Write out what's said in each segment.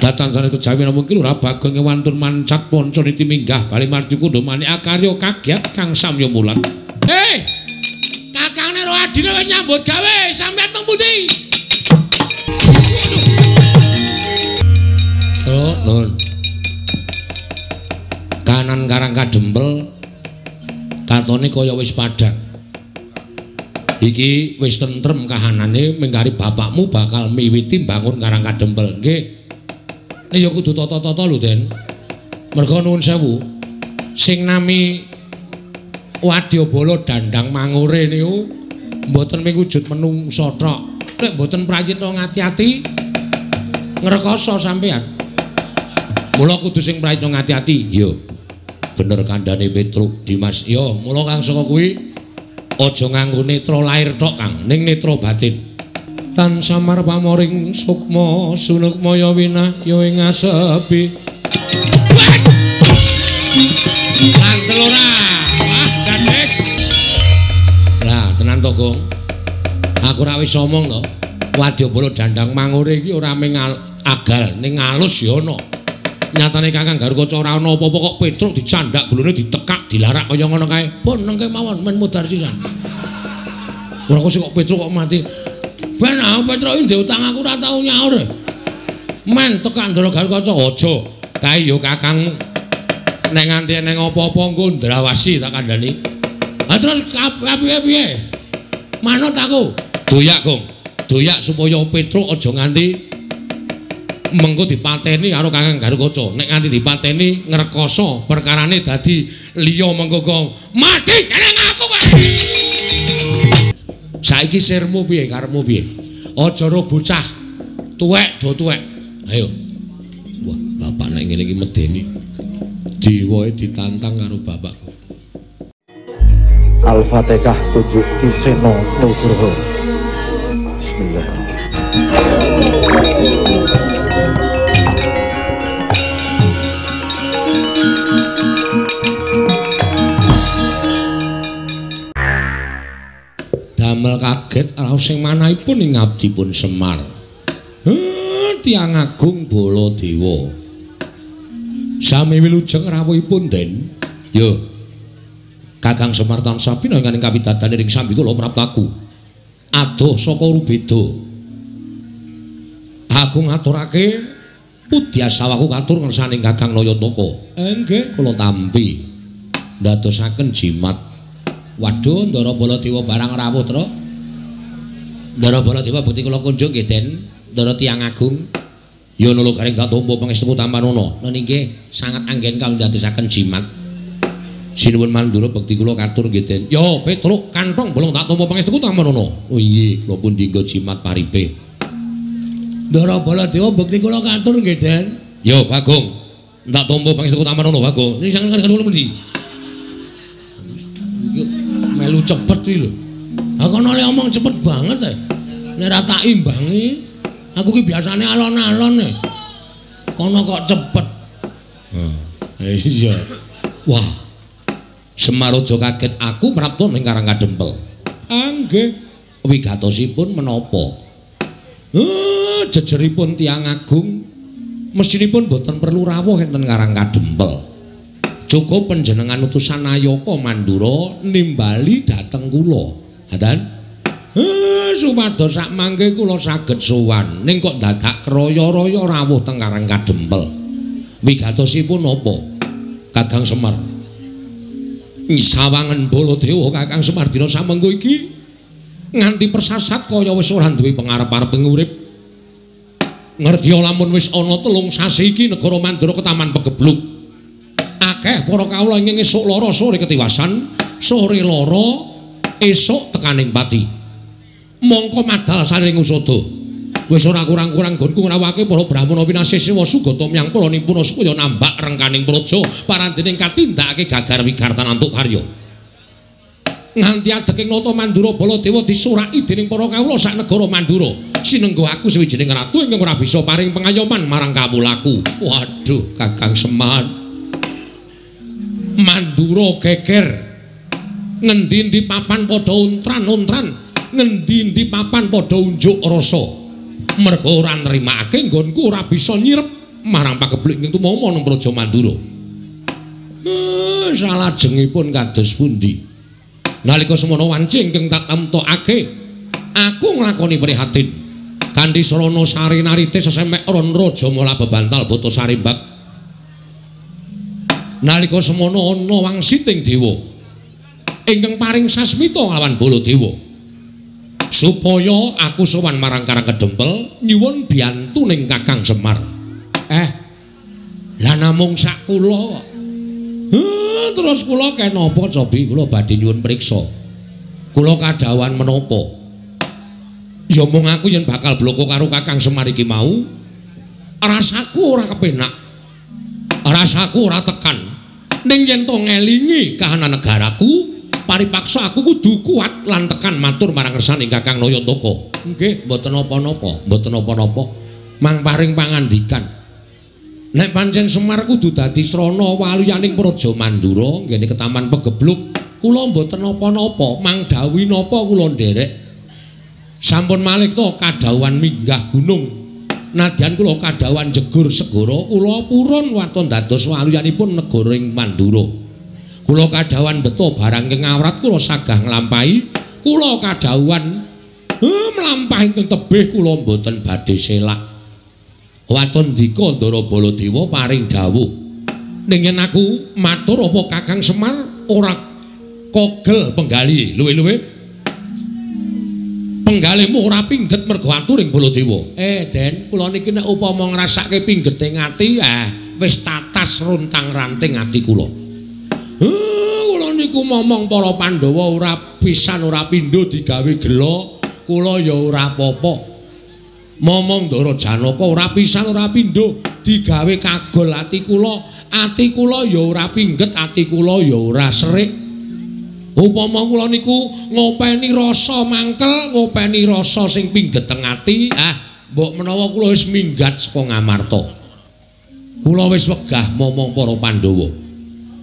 Datan sanes kejawi namung ki Lurah Bagong wantun mancat ponco niti minggah bali marju kudu manik akarya kagiat kang samya mulat. Kakangne ro adine wis nyambut gawe, sampeyan teng pundi? Truk nun. Kanan Karang Kadempel katone kaya wis padhang. Iki wis tentrem kahanane mengkari bapakmu bakal miwiti mbangun Karang Kadempel. Nggih. Ya kudu tata-tata lho, Den. Merga nuwun sewu. Sing nami Wadyabala Dandang Mangure niku mboten mung wujud menungsa tok. Nek mboten prayitna ngati-ati ngrekoso sampean. Mula kudu sing prayitna ngati-ati. Yo. Bener kandhane Petruk Dimas. Yo, mula kang saka kuwi aja nganggo netra lair tok, Kang, ning netra batin. Tan samar pamoring sukma sunukmaya winahya ing asepi. Lantel ora. Wah, jades. Lah, tenan to, Gong. Aku ora wis omong to. Wadyabala Dandang Mangure iki ora mung agal, ning alus ya ana. Nyatane Kakang Garukaca ora ana apa-apa kok Petruk dicandak gulune ditekak, dilarak kaya ngono kae. Pun nengke mawon men mudhar sisan. Ora kok sik kok Petruk kok mati. Ben aku Petruk iki ndek utang aku ora tau nyaur. Men tekan Ndara Garukaca aja. Kae ya kakangmu. Nek nganti eneng apa-apa engko ndrawasi tak kandhani. Ha terus piye-piye? Manut aku. Doyak, Gong. Doyak supaya Petruk aja nganti mengko dipateni karo Kakang Garukaca. Nek nganti dipateni ngrekoso perkarane dadi liya mengko kok mati jeneng aku wae. Saiki sirmu piye karepmu piye? Aja ro bocah tuwek do tuwek. Ayo. Wah, bapak nek ngene iki medeni. Jiwae ditantang karo bapakku. Al-Fatihah tujuk Ki Seno Nugroho. Bismillahirrahmanirrahim. Damel kaget raos sing manahipun ing abdipun Semar. Tiyang agung Baladewa. Sami wilujeng rawuhipun, Den. Yo. Kakang Semar tansah pinangan ing kawidadanan ing sambi kula praptaku. Adoh saka Rubeda. Aku ngaturake pudyasawaku katur ngersaning Kakang Nayantaka. Nggih, kula tampi. Ndadosaken jimat. Waduh, Ndara Baladewa barang rawuh, Tru. Ndara Baladewa bekti kula kunjung nggih, Den. Ndara tiyang agung. Ya nula garing tak tampa pangestu tampanana. Nun inggih sanget anggen kawula ndadosaken jimat. Sinuwun Mandura bekti kula katur nggih, Den. Ya Petruk kantong bolong tak tampa pangestu tampanana. Oh inggih, kula pun dinggo jimat paripe. Ndara Baladewa bekti kula katur nggih, Den. Ya Bagong, tak tampa pangestu tampanana Bagong. Niki sanget kula pundi? Melu cepet iki lho. Aku ana le omong cepet banget e. Nek ora tak imbangi, aku ki biasane alon-alon e. Kono kok cepet. Heh, iya. Wah. Semar aja kaget aku prapta ning Karang Kadempel. Nggih. Wigatosipun menapa? Jejeripun tiyang agung mestinipun boten perlu rawuh enten Karang Kadempel. Cukup panjenengan utusan Nayaka Mandura nimbali dhateng kula. Ngaten? Supados sak mangke kula saged sowan ning kok dadak kraya-raya rawuh teng Karang Kadempel. Wigatosipun napa? Kakang Semar. Sawangen Baladewa Kakang Semar dina samengko iki nganti persasat kaya wis ora duwe pengarep-arep urip. Ngerti lamun wis ana 3 sasi iki negara Mandura ketaman pegebluk. Akeh para kawula ingkang esuk lara sore ketiwasan, sore lara esuk tekaning pati. Mongko madal saring usada. Wis ora kurang-kurang nggonku ngrawake para brahmana winasih sewa sugata myang para nimpuna supaya nambak rengkaning praja parandening katindakake gagar wigartan antuk karya. Nganti adeking nata Mandura Baladewa disuraki dening para kawula sak negara Mandura. Sinenggo aku sawijining ratu ingkang ora bisa paring pengayoman marang kawulaku. Waduh, Kakang Semar. Mandura geger. Ngendi-endi papan padha untran-untran, ngendi-endi papan padha unjuk rasa. Merga ora nrimakake nggonku ora bisa nyirep. marang pagebluk ingkang tumama nang Praja Mandura. Salajengipun kados pundi? Nalika semono wanci ingkang tak temtokake, aku nglakoni prihatin. Kanthi srana sari narite sesemek ron raja mala bebantal bata sarimbak. Nalika semono ana wangsiting dewa ingkang paring sasmita lawan Baladewa supaya aku sowan marang Karang Kedempel nyuwun biyantuning Kakang Semar. Lah namung sak kula. Terus kula kenapa cobi kula badhe nyuwun priksa. Kula kadhawuhan menapa? Ya mung aku yen bakal bloko karo Kakang Semar iki mau, rasaku ora kepenak. Rasaku ora tekan. Ning yen to ngelingi kahanan negaraku, paripaksa aku kudu kuat lan tekan matur marang ngersane Kakang Nayantaka. Nggih, mboten napa-napa, mboten napa-napa. Mang paring pangandikan. Nek pancen Semar kudu dadi srana waluyaning Praja Mandura nggene ketaman pegebluk, kula mboten napa-napa, mang dawuhi napa kula nderek. Sampun malih to kadhawuhan minggah gunung. Nadyan kula kadhawuhan jegur segara, kula purun waton dados waluyanipun negara ing Mandura. Kula kadhawuhan beto barang ing awrat kula sagah nglampahi, kula kadhawuhan mlampah ingkang tebih kula mboten badhe selak. Waton dika Ndara Baladewa paring dawuh. Ning yen aku matur apa Kakang Semar ora kogel penggali luwe-luwe. Penggalihmu ora pingget mergo aturing Baladewa. Den, kula niki nek upama ngrasake pinggete ati, wis tatas runtang-ranting ati kula. Kula niku momong para Pandhawa ora pisan ora pindho digawe gela, kula ya ora apa-apa. Momong Ndara Janaka ora pisan ora pindho digawe kagol ati kula ya ora pingget, ati kula ya ora serik. Upama kula niku ngopeni rasa mangkel, ngopeni rasa sing pingget teng ati, mbok menawa kula wis minggat saka Ngamarta. Kula wis wegah momong para Pandhawa.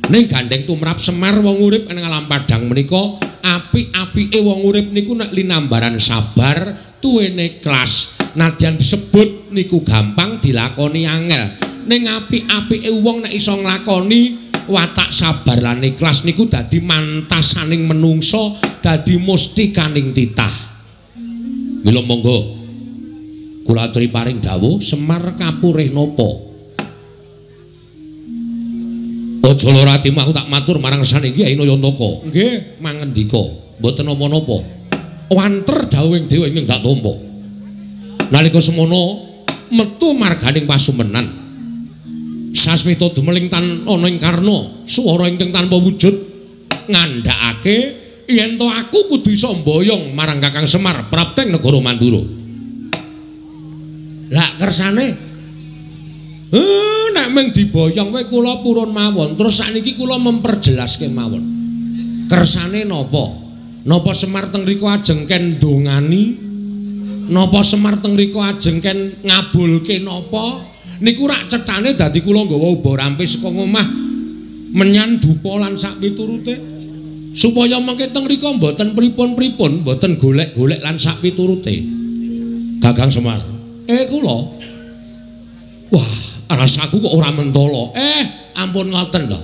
Ning gandeng tumrap Semar wong urip ing alam padhang menika, apik-apike wong urip niku nek linambaran sabar, tuwene ikhlas. Nadyan disebut niku gampang dilakoni angel. Ning apik-apike wong nek iso nglakoni watak sabar lan ikhlas niku dadi mantasaning menungso, dadi mustikaning titah. Mila monggo kula aturi paring dawuh Semar kapurih napa? Aja lara atimu, aku tak matur marang ngersane Kyai Nayantaka. Nggih, mangendika, mboten napa-napa. Wanter dawuhing dewa ingkang tak tampa. Nalika semono metu marganing pasumenan. Sasmita dumeling tan ana ing karna, swara ingkang tanpa wujud ngandhakake yen to aku kudu iso mboyong marang Kakang Semar prapteng negara Mandura. Lah kersane nek mung diboyong wae kula purun mawon. Terus sakniki kula memperjelas kemawon. Kersane napa? Napa Semar teng mriku ajeng ken ndongani? Napa Semar teng mriku ajeng ken ngabulke napa? Niku rak cethane dadi kula nggawa uba rampes saka ngomah menyan dupa lan sak piturute supaya mengke teng mriku mboten pripun-pripun, mboten golek-golek lan sak piturute. Kakang Semar, kula. Wah, rasaku kok ora mentala. Ampun ngoten lho.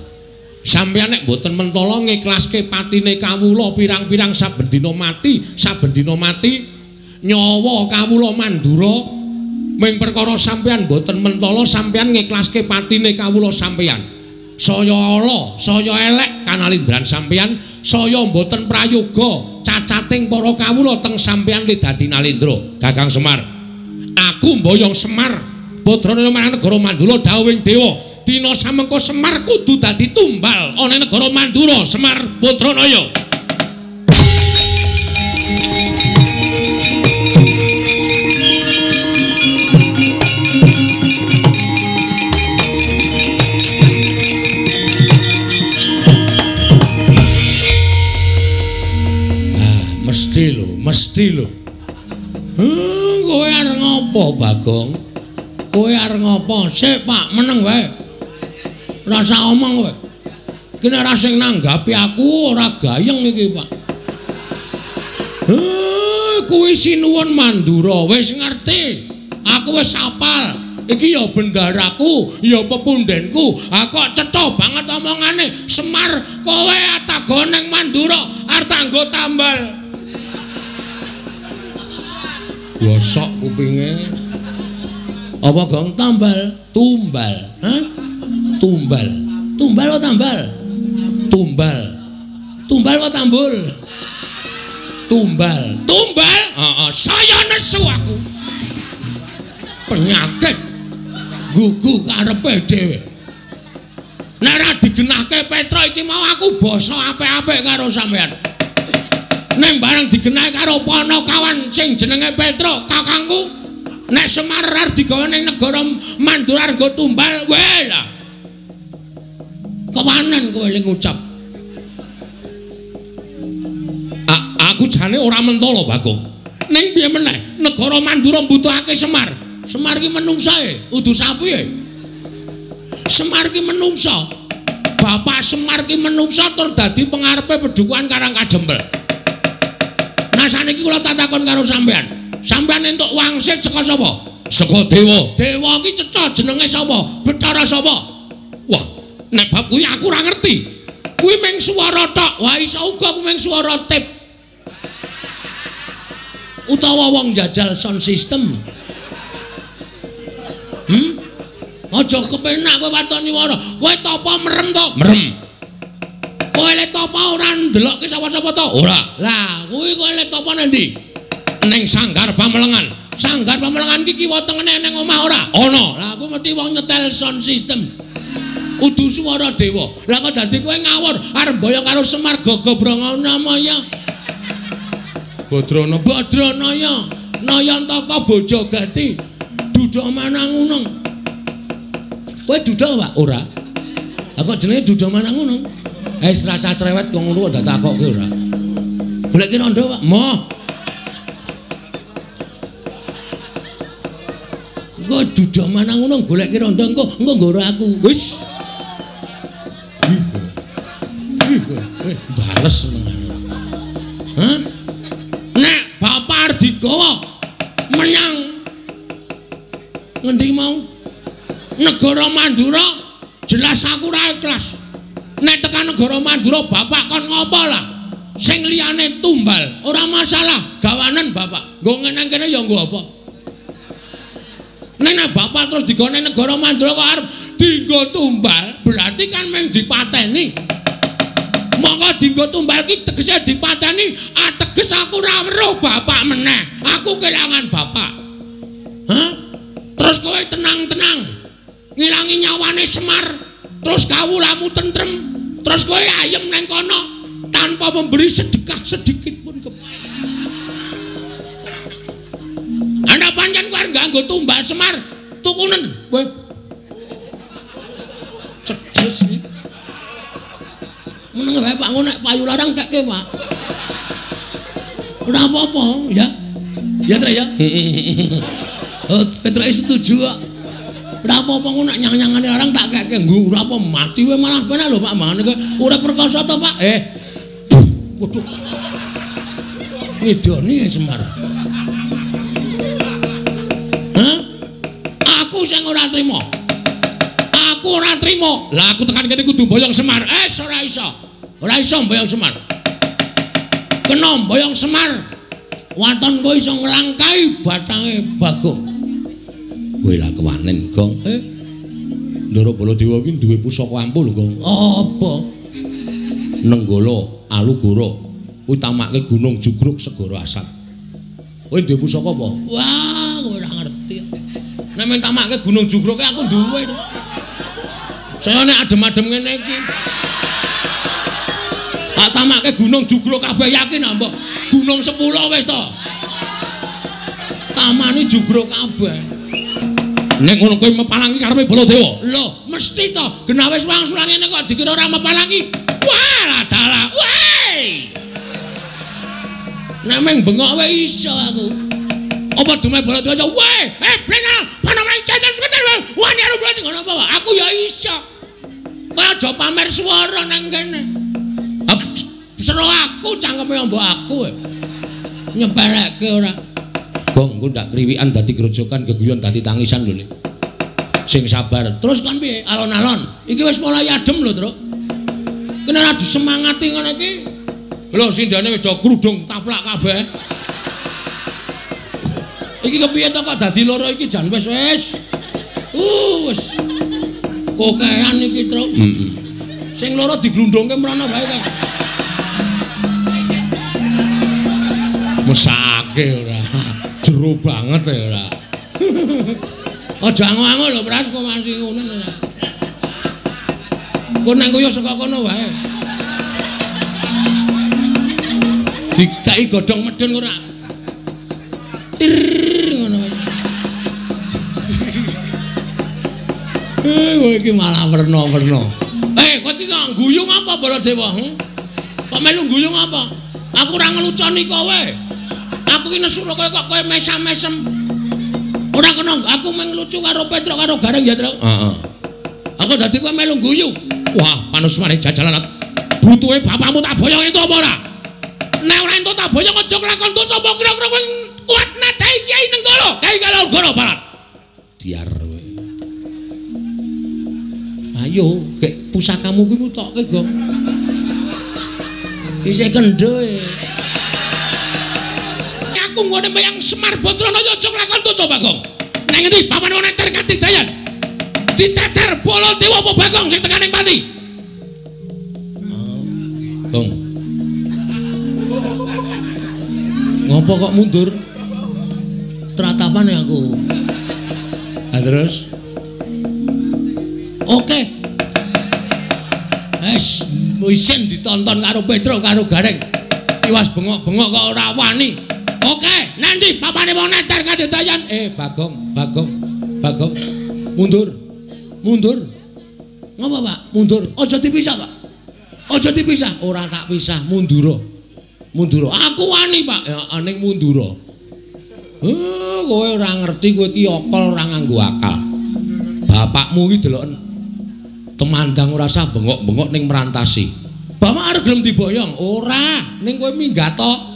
Sampeyan nek mboten mentala ngiklaske patine kawula pirang-pirang saben dina mati, saben dina mati nyawa kawula Mandura. Ming perkara sampeyan mboten mentala sampeyan ngiklaske patine kawula sampeyan. Saya ala, saya elek kanalindran sampeyan, saya mboten prayoga cacating para kawula teng sampeyan li dadi nalindra. Kakang Semar, aku mboyong Semar Badranaya marang negara Mandura dawuhing dewa. Dina samengko Semar kudu dadi tumbal ana negara Mandura. Semar Badranaya. Mesti lho, mesti lho. Kowe arep ngopo, Bagong? Kowe arep ngopo? Sik, Pak, meneng wae. Rasa omong kowe. Iki nek ora sing nanggapi aku ora gayeng iki, Pak. Kuwi sinuwun Mandura, wis ngerti. Aku wis hafal. Iki ya bendaraku, ya pepundenku. Ha kok cetha banget omongane. Semar kowe atago ning Mandura arep tanggo tambal. Gosok kupinge. Apa gong tambal? Tumbal. Hah? Tumbal. Tumbal apa tambal? Tumbal. Tumbal apa tambul? Tumbal. Tumbal? Heeh, saya nesu aku. Penyakit gugu karepe dhewe. Nek ora digenahke Petra iki mau aku basa apik-apik karo sampean. Ning bareng digenahke karo Panakawan sing jenenge Petra, kakangku, nek Semar arep digawa ning negara Mandura nggo tumbal, weh lah. Kewanen kowe ling ngucap. Aku jane ora mentolo, Bagong. Ning piye meneh, negara Mandura mbutuhake Semar. Semar ki menungsae, udu sapi e. Semar ki menungsa. Bapak Semar ki menungsa tur dadi pengarepe pedukuhan Karang Kajempel. Nah saniki kula tak takon karo sampean. Sampean entuk wangsit saka sapa? Saka dewa. Dewa ki cetha jenenge sapa? Bathara sapa? Wah, nek bab kuwi aku ora ngerti. Kuwi mung swara tok. Wah iso uga kuwi mung swara tip. Utawa wong jajal sound system. Aja kepenak kowe waton nyuwara. Kowe tapa merem to? Merem. Kowe le tapa ora ndelokke sapa-sapa to? Ora. Lah, kuwi kowe le tapa nang ndi? Ning Sanggar Pamelengan. Sanggar Pamelengan iki kiwa tengene ning omah ora? Ana. Lah aku mesti wong nyetel sound system. Udu swara dewa. Lah kok dadi kowe ngawur arep mboyong karo Semar Gagabranganamaya. Badrana Badranaya Nayantaka Bojogati Duda Manangunung. Kowe duda Pak? Ora. Lah kok jenenge Duda Manangunung? Wis rasa cerewet kok ngono kok ditakokke ora. Goleki rondo Pak? Moh. Engko Duda Manangunung goleki rondo engko engko nggoro aku. Wis. Bales senengane. Hah? Nek bapak arep digawa menyang ngendi mau? Negara Mandura, jelas aku ora ikhlas. Nek tekan negara Mandura bapak kon ngopo lah? Sing liyane tumbal, ora masalah, gawanen bapak. Nggo nang kene ya nggo apa? Nek bapak terus digawa nang negara Mandura kok arep dienggo tumbal, berarti kan mung dipateni. Monggo dienggo tumbal ki tegese dipateni, ateges aku ora weruh bapak meneh. Aku kelangan bapak. Hah? Terus kowe tenang-tenang ngilangi nyawane Semar, terus kawulamu tentrem, terus kowe ayem nang kono tanpa memberi sedekah sedikit pun ke. Ana pancen kowe nganggo tumbal Semar, tukunen kowe. Cedes iki. Meneng wae Pak, nek payu larang kekke Pak. Ora apa-apa, ya. Ya Trek ya. Oh, Petruk setuju kok. Ora apa-apa ngono nek nyang-nyangane larang tak kekke nggo ora apa mati wae malah penak lho Pak mangane kowe ora perkasa to Pak. Waduh. Ngidoni Semar. Hah? Aku sing ora trima. Aku ora trima. Lah aku tekan kene kudu mboyong Semar. Ora iso. Ora iso mboyong Semar. Kena mboyong Semar. Waton kowe iso nglangkai batange Bagong. Kowe lah kewanen, Gong. Ndara Baladewa iki duwe pusaka ampuh lho, Gong. Apa? Nenggala Alugoro. Kuwi tamake Gunung Jugruk Segara Asat. Kowe duwe pusaka apa? Wah, kowe ora ngerti. Nek men tamake Gunung Jugruk aku duwe. Saya nek adem-adem ngene iki. Tak tamake Gunung Jugruk kabeh yakin ah, mbok. Gunung 10 wis to. Tamane jugruk kabeh. Nek ngono kowe mepalangi karepe Baladewa. Lho, mesti to. Genah wis wangsulan ngene kok dikira ora mepalangi. Wah, dalah. Weh. Nek meng bengok wae iso aku. Apa dume Baladewa? Weh, blenal, panamane cacat seketer. Wani arep mlati ngono apa? Aku ya iso. Kowe aja pamer swara nang kene. Sero aku cangkeme mbok aku. Nyepelekke ora. Gong, engko ndak kriwikan dadi grojokan, geguyon dadi tangisan lho, Lik. Sing sabar. Terus kon piye? Alon-alon. Iki wis mulai adem lho, Truk. Kene ora disemangati ngono iki. Lho sindane wis do krudung taplak kabeh. Iki kepiye to kok dadi loro iki jan wis wis. Wis. Kokean iki, Truk. Heeh. Sing loro diglundungke mrono wae kae. Mesake ora. Jero banget ya ora. Aja ango-ango lho, Pras, kok masih ngono ora. Kok nang koyo saka kono wae. Dikai godhong medhun ora. Tir ngono wae. Kowe iki malah werna-werna. Kowe iki kok guyu ngapa Baladewa? Kok melu guyu ngapa? Aku ora ngeluconi kowe. Aku iki nesu kowe kok kowe mesam-mesem. Ora kena, aku mung lucu karo Petruk karo Gareng ya, Truk. Heeh. Aku dadi kowe melu guyu. Wah, panusmane jajalan. Butuhe bapakmu tak boyong entuk apa ora? Nek ora entuk tak boyong aja kelakon dosa apa kira-kira kowe kuat nadai Kyai Nenggala, Kyai Kalogoro Barat. Diar kowe. Ayo, gek pusakamu kuwi mutokke, Gong. Isih kendho e. Aku nggone meyang Semar Badranaya aja nglakon dosa Bagong. Nang ngendi papan ana neter katidayan? Diteter Baladewa apa Bagong sing tekan ing pati? Gong. Ngopo kok mundur? Tratapane aku. Ha terus? Oke. Wes, isin ditonton karo Petruk karo Gareng. Tiwas bengok-bengok kok ora wani. Oke, nanti papane wong neter kadedayan. Bagong, Bagong, Bagong. Mundur. Mundur. Ngopo, Pak? Mundur. Aja dipisah, Pak. Aja dipisah. Ora tak pisah, mundura. Mundura. Aku wani, Pak. Ya ning mundura. Kowe ora ngerti kowe iki akal ora nganggo akal. Bapakmu iki deloken temandang ora sah bengok-bengok ning merantasi. Bapak arep gelem diboyong? Ora, ning kowe minggat to.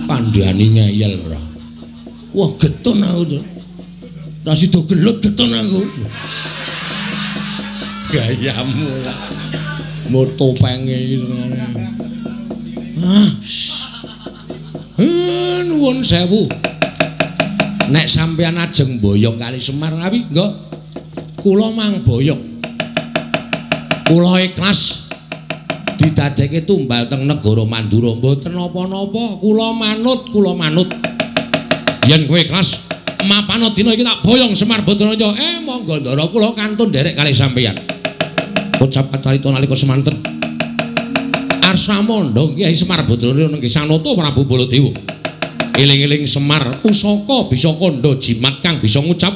Kandhani ngeyel ora. Wah, getun aku to. Ora sida gelut getun aku. Gayamu ora. Mo topenge iki senengane. Ah. Nuwun sewu. Nek sampeyan ajeng boyong kali Semar ngawi, nggih. Kula mang boyong. Kula ikhlas didadekke tumbal teng negara Mandura mboten napa-napa, kula manut, kula manut. Yen kowe ikhlas mapana dina iki tak boyong Semar Badranaya. Monggo ndara kula kantun nderek kali sampeyan. Ucap kacarita nalika semanten. Arsa mondhong Kyai Semar Badranaya nenggih Sanata Prabu Baladewa. Eling-eling Semar pusaka bisa kandha jimat kang bisa ngucap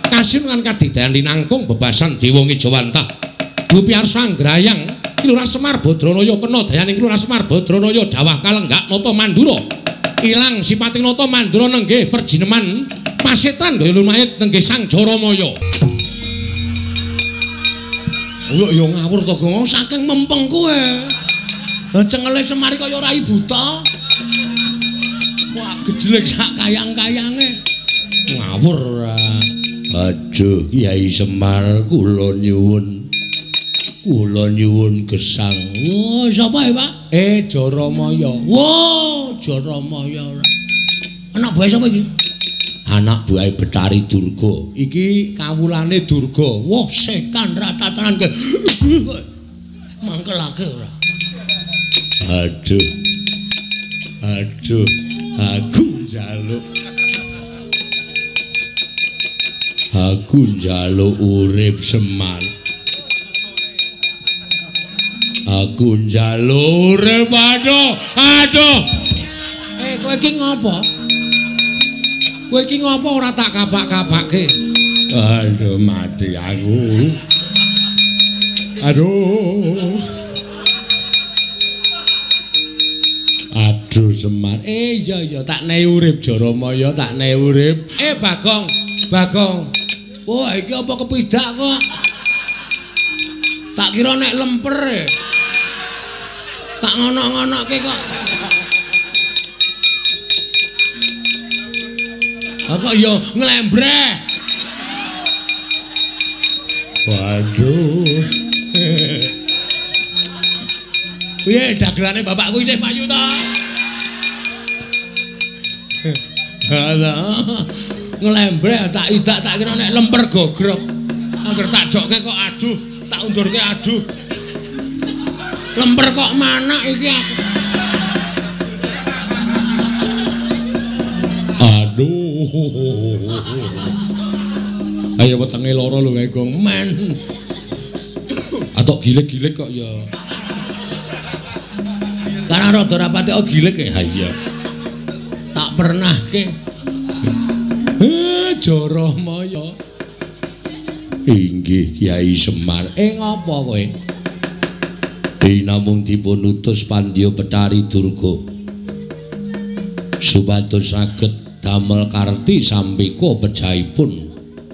kasin lan kadidayan linangkung bebasan dewa ngejawantah. Dupi arsa nggrayang Ki Lurah Semar Badranaya kena dayaning Lurah Semar Badranaya dawah kalenggak nata Mandura. Ilang sipating nata Mandura nenggih perjineman pasetan gaya lumayit nenggih Sang Jaramaya. Yo yo ngawur to Gong, saking mempeng kowe. Lah cengele Semar kaya rai buta. Wah, gejlek sak kayang-kayange. Ngawur ora. Aduh, Kyai Semar kula nyuwun. Kula nyuwun gesang. Wah, sapa ya, Pak? Jaramaya. Wah, Jaramaya ora. Anak buahe sapa iki? Anak buahe Betari Durga. Iki kawulane Durga. Wah, setan ratatanan ke. Mangkelake ora. Aduh. Aduh, aku njaluk. Aku njaluk urip Semar. Aku njaluk urip, aduh, aduh. Kowe iki ngopo? Kowe iki ngopo ora tak kapak-kapake? Aduh, mati aku. Aduh. Aduh Semar. Iya iya tak nehi urip Jaramaya, tak nehi urip. Bagong, Bagong. Wah, iki apa kepidak kok? Tak kira nek lemper. Tak ngono-ngonoke kok. Kok ya nglembreh. Waduh. Piye dagelane bapakku isih payu ta? Alah. Nglembreh tak idak tak kira nek lemper gogrok. Angger tak jokke kok aduh, tak undurke aduh. Lemper kok manak iki aku. Aduh. Ayo wetenge lara lho kae Gong. Men. Atok gilik-gilik kok ya. Karena rada rapate kok gilik ya. Ha iya. Tak pernahke. Jaramaya. Inggih Kyai Semar. Ngapa kowe? Dinamung dipun utus Pandya Betari Durga supados saged damel karti sampika pejahipun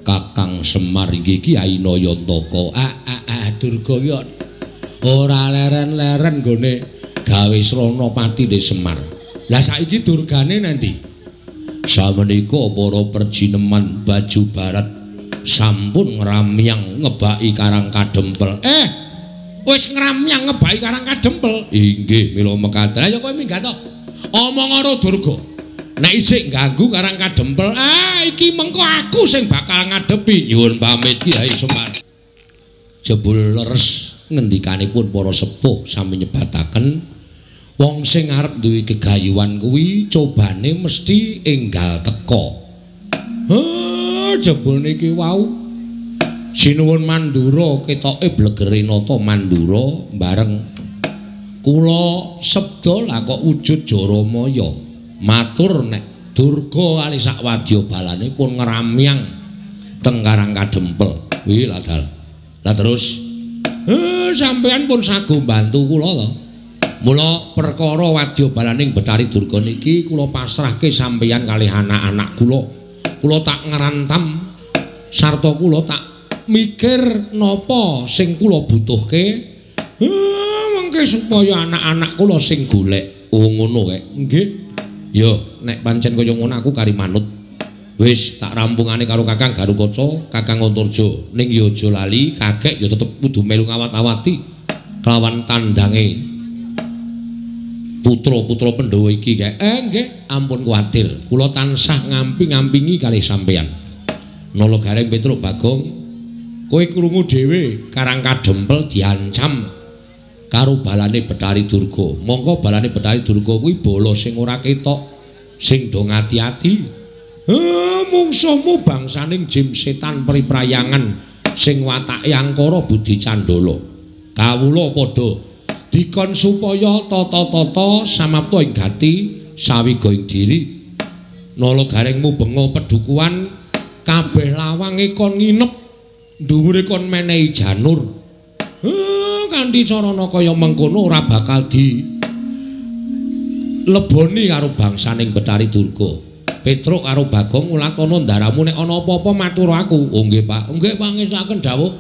Kakang Semar inggih Kyai Nayantaka. Durga ki ora leren-leren nggone gawe srana patine Semar. Lah saiki durgane nanti? Samenika para perjineman baju barat sampun ngramyang ngebaki Karang Kadempel. Wis ngramyang ngebaki Karang Kadempel. Inggih mila mekaten. Ayo kowe minggat to. Omong karo Durga. Nek isih ganggu Karang Kadempel, iki mengko aku sing bakal ngadepi. Nyuwun pamit Kyai Semar. Jebul leres ngendikanipun para sepuh sami nyebataken wong sing arep duwe gegayuhan kuwi cobane mesti enggal teka. Jebul niki wau sinuwun Mandura ketoke blegere nata Mandura bareng kula sabda lah kok wujud Jaramaya. Matur nek Durga kali sak wadya balane pun ngramyang teng Karang Kadempel. Wih lah dal. Lah terus sampeyan pun sago bantu kula to. Mula perkara wadya balaning Betari Durga niki kula pasrahke sampeyan kalih anak-anak kula. Kula tak ngrantam sarta kula tak mikir napa sing kula butuhke. Mengke supaya anak-anak kula sing golek. Oh ngono kae. Nggih. Yo nek pancen kaya ngono aku kari manut. Wis tak rampungane karo Kakang Garukaca, Kakang Antarja. Ning yo aja lali, kakek yo tetep kudu melu ngawat-awati kelawan tandange putra-putra Pandhawa iki kae. Nggih, ampun kuwatir. Kula tansah ngampi-ngampingi kalih sampeyan. Nala Gareng Petruk Bagong, kowe krungu dhewe Karang Kadempel diancam karo balane Betari Durga. Mongko balane Betari Durga kuwi bala sing ora ketok, sing do ngati-ati. Mungsuhmu bangsaning jim setan priprayangan sing watake angkara budi candala. Kawula padha dikon supaya tata-tata samapta ing gati sawiga ing diri. Nala Gareng mubenga pedukuhan kabeh lawange kon nginep, dhuwure kon menehi janur. Kanthi carana kaya mengkono ora bakal di leboni karo bangsaning Betari Durga. Petruk karo Bagong ulatana ndaramu nek ana apa-apa matur aku. Oh nggih Pak, nggih pangestakaken dawuh.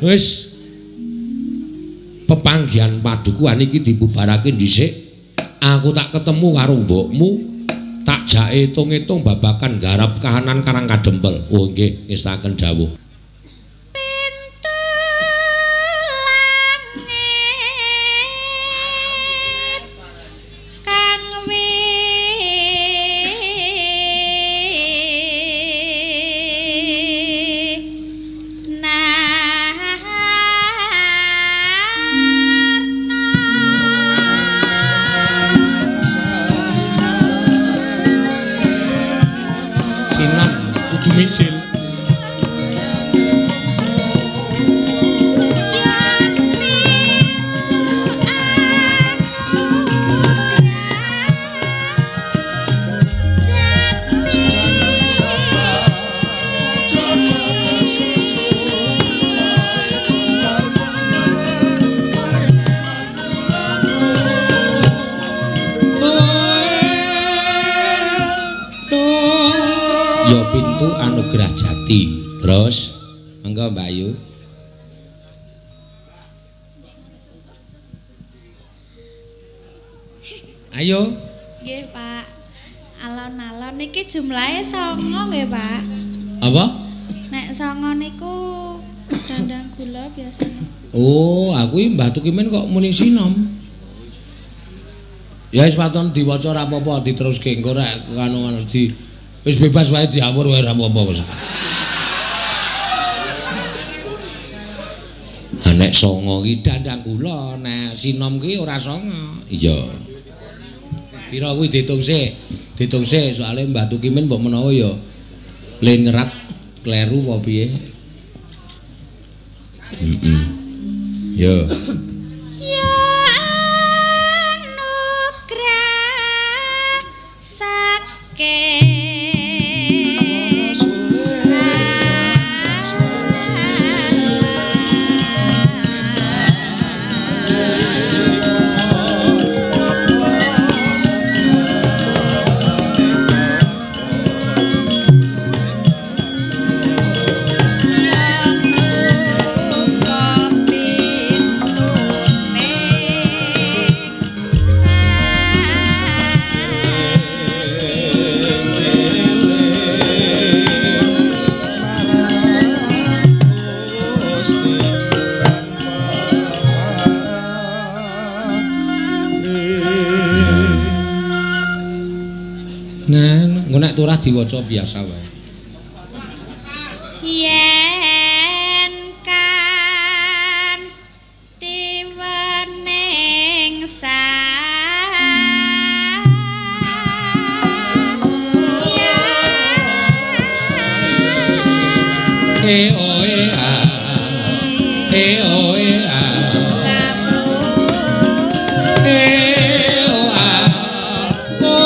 Wis pepanggihan padukuhan iki dibubarake dhisik. Aku tak ketemu karo mbokmu, tak jake etung-etung babakan garap kahanan Karang Kadempel. Oh nggih, ngestakaken dawuh. Anugerah Jati. Terus monggo Mbak Ayu. Ayo. Nggih, Pak. Alon-alon niki jumlahe 9 nggih, Pak. Apa? Nek 9 niku dandang gula biasanya. Oh, aku iki Mbah Tukimin kok muni sinom. Ya wis waton diwaca ora apa-apa, diteruske engko rek anu di wis bebas wae diawur wae ora apa-apa wis. Ha nek 9 ki dandang gula, nek sinom ki ora 9. Iya. Pira kuwi diitung sik? Diitung sik soalé Mbah Tukimin mbok menawa ya le nyerat kleru apa piye. Heeh. Yo. Ya anugrah saking Turah diwaca biasa wae. Yen kan diwening E o e a e o e a e o a o.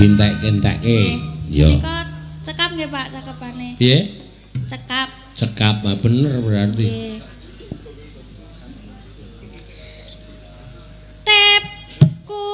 Entek-enteke. Ya. Menika cekap nggih Pak cakepane. Piye? Cekap. Cekap, bener berarti. Nggih. Tepku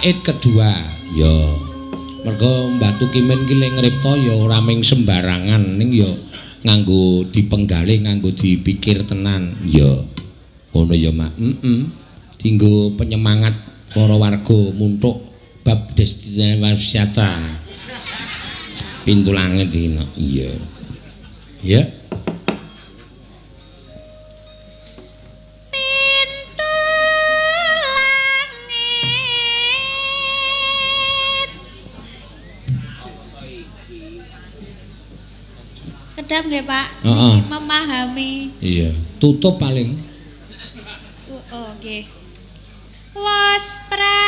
Bait kedua ya mergo Mbah Tukimin ki le ngripta ya ora ming sembarangan ning ya nganggo dipenggalih, nganggo dipikir tenan ya ngono ya Mak. Heeh. Dinggo penyemangat para warga muntuk bab destinasi wisata. Pintu langit iki iya. Ya. Kedap nggih Pak. Memahami. Iya, tutup paling. Oh, nggih. Was pra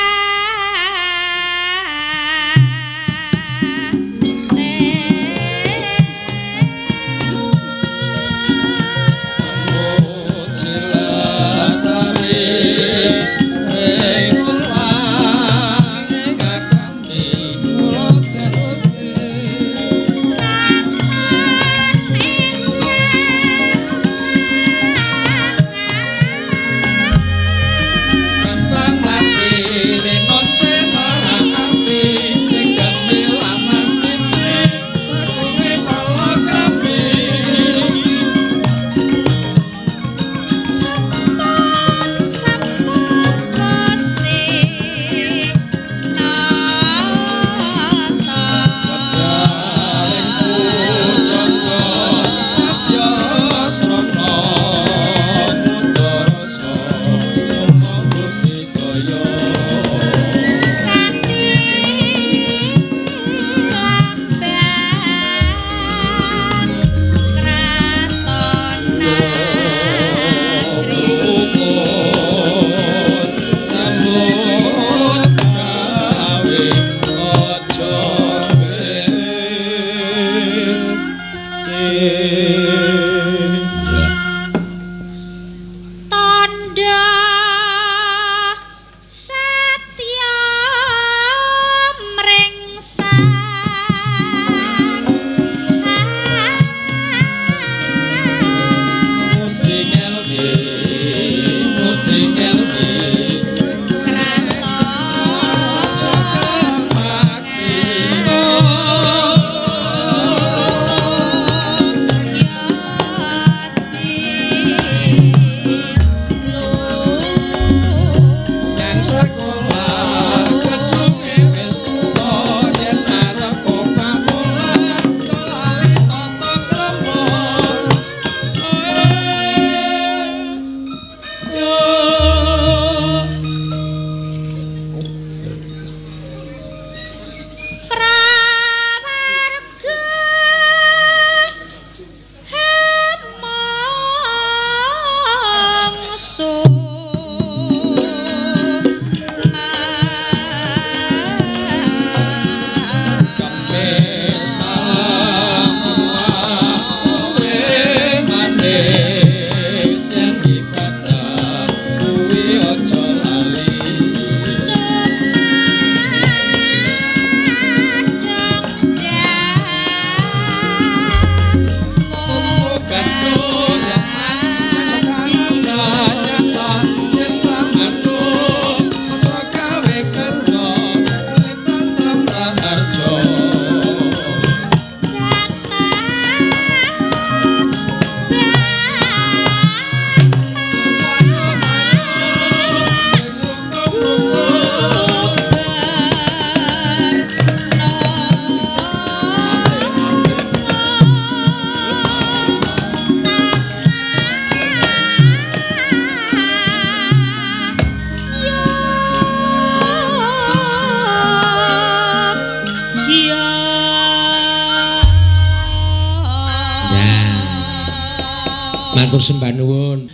Matur sembah nuwun.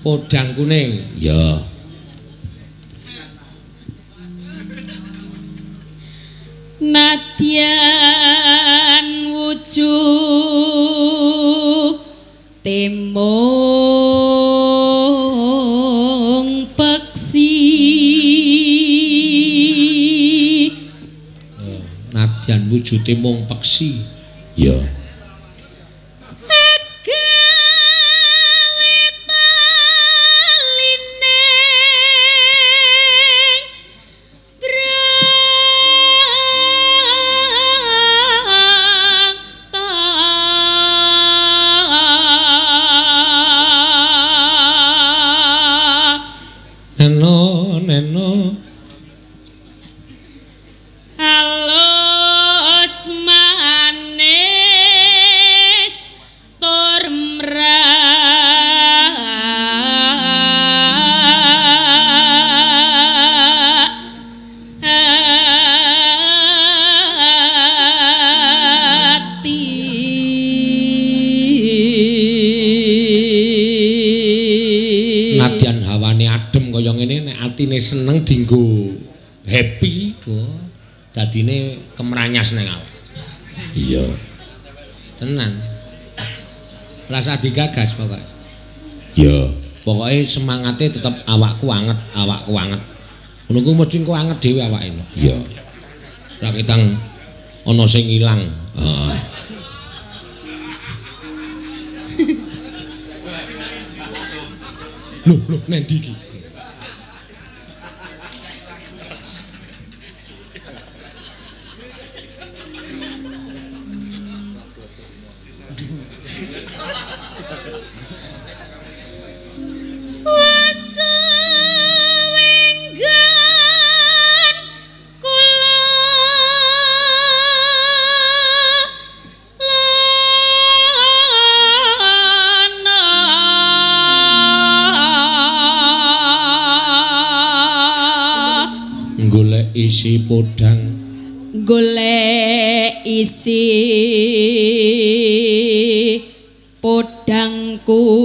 Podang kuning. Ya. Nadyan wujud temong peksi. Nadyan wujude mung peksi. Ya. Seneng dinggo happy, oh, dadine kemranyas nang awak. Iya. Tenan. Rasa digagas pokoke. Iya. Pokoke semangate tetep awakku anget, awakku anget. Ngono ku mesti engko anget dhewe awake. Iya. Ora ketang ana sing ilang. Heeh. Lho, lho nendi iki? Isi podang, golek isi podang kuning.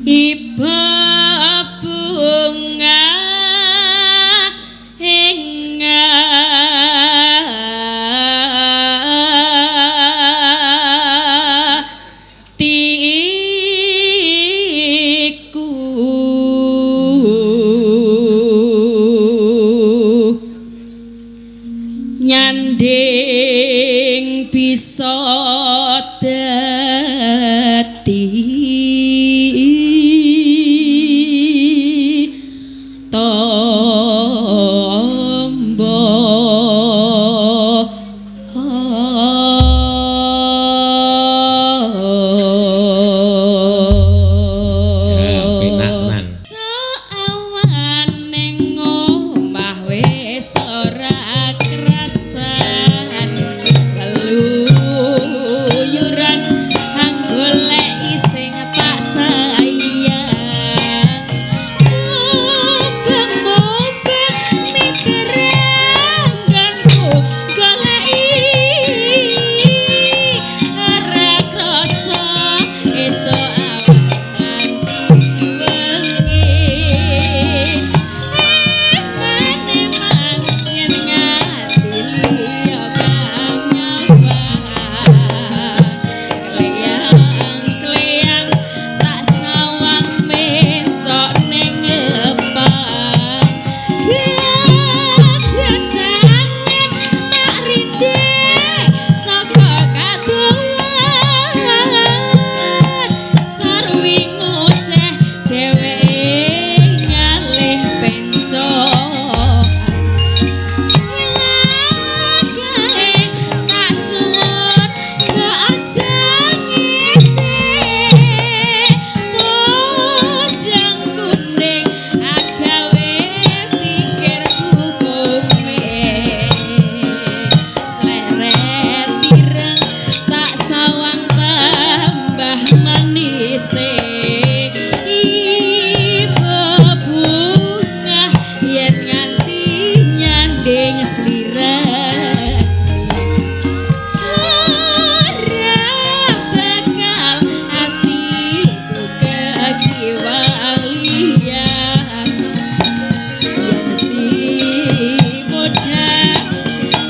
Iba bunga ing nyanding bisa dadi tombo. Ya, penak tenan. Seawan ning omah wis ora krasan, keluyuran goleki sing tak sayang. Mubeng-mubeng mikire ing slirane ora bakal atiku kekiwang liyan yen si modal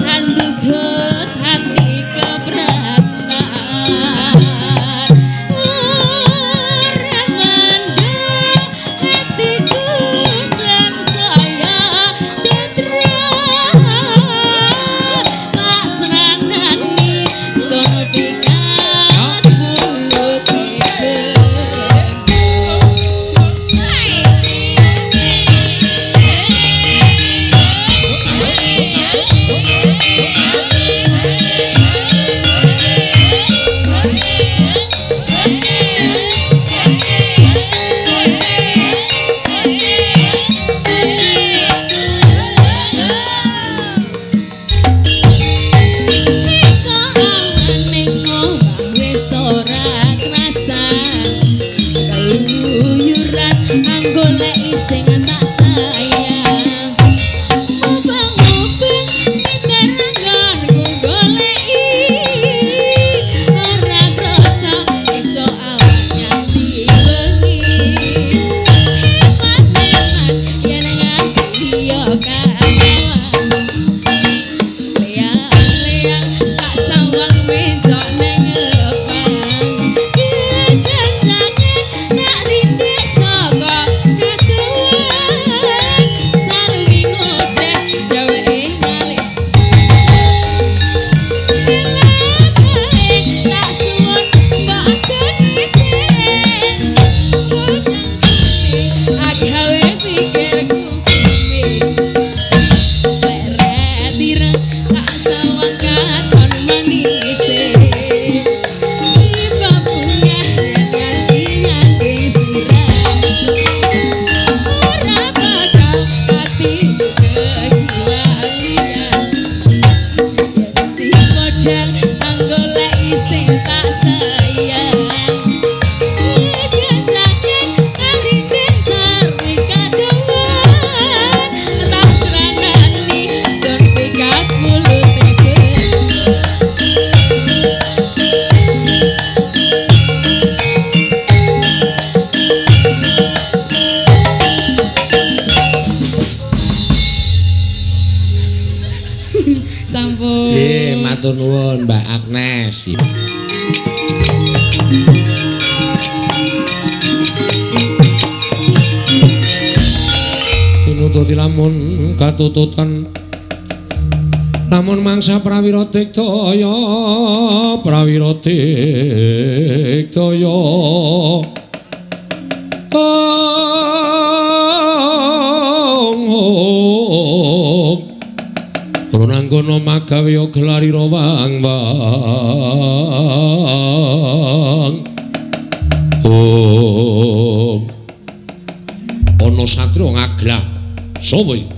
andudut hati keberatan ora mandek hatiku dan saya tetra tak senanani sodikan mulut. Wis ora krasa keluyuran anggoleki sing tak sayang mubeng-mubeng piteranganku goleki ora krasa iso awan nganti wengi hebat-hebat yen nganti liya kawan leang-leang tak sawang mencok neng lepang kekancangan tak rindik saka kakuan sarwi ngoceh dheweke malih lelae tak suwun mbok ijen agawe pikirku Seret ireng tak sawang katon manise tiba bunga nganti nganti sirah ora bakal atiku kekiwalian yen si modal anggoleki sing tak sayang kekancangan arite sarwi kadowan tak seranani sun pikat mulute sampun. Nggih, matur nuwun Mbak Agnes. Tinututi lamun katututan lamun mangsa prawira diktaya prawira diktaya ong Runanggono magawe gelarira wang wang ong ana satria ngaglah sapa iki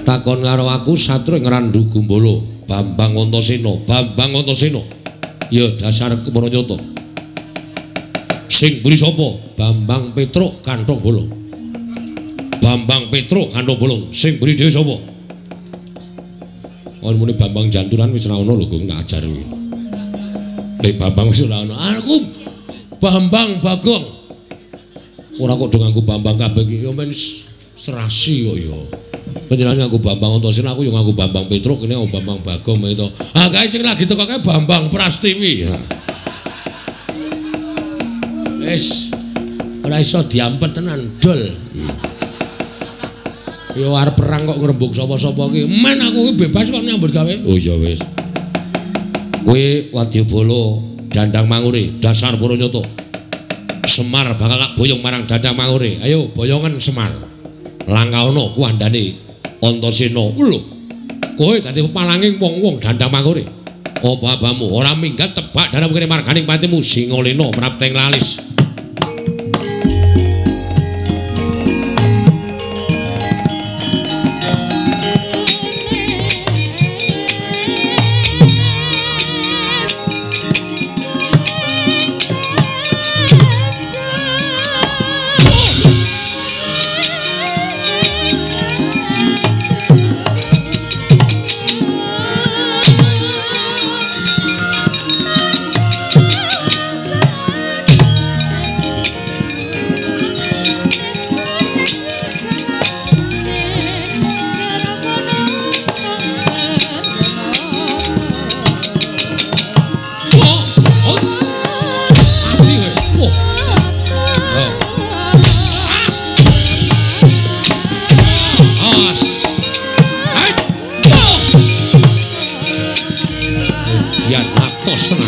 takon karo aku satria Ngrandu Gumbala Bambang Antasena Bambang Antasena ya dasar kepara nyata sing mburi sapa Bambang Petruk Kanthong Bolong Bambang Petruk Kanthong Bolong sing mburi dhewe sapa. Ora muni Bambang Janturan wis ora ono lho Gong tak ajar kuwi. Nek Bambang wis ora ono. Aku Bambang Bagong. Ora kok do nganggo Bambang kabeh iki ya men serasi kok ya. Panjenengan nganggo Bambang Antasena aku ya nganggo Bambang Petruk kene nganggo Bambang Bagong itu. Ah kae sing lagi teko kae Bambang Prastiwi. Wis ora iso diampet tenan dol. Ya arep perang kok ngrembug sapa-sapa iki. Men aku iki bebas kok nyambut gawe. Oh ya wis. Kowe wadyabala Dandang Mangure, dasar para nyata. Semar bakal tak boyong marang Dandang Mangure. Ayo boyongan Semar. Langkaana kuwandane Antasena. Lho. Kowe dadi pepalanging wong-wong Dandang Mangure. Apa abamu ora minggat tebak dalam kene marganing patimu Singalena prapteng lalis. Thank you. Bagian atos tenan.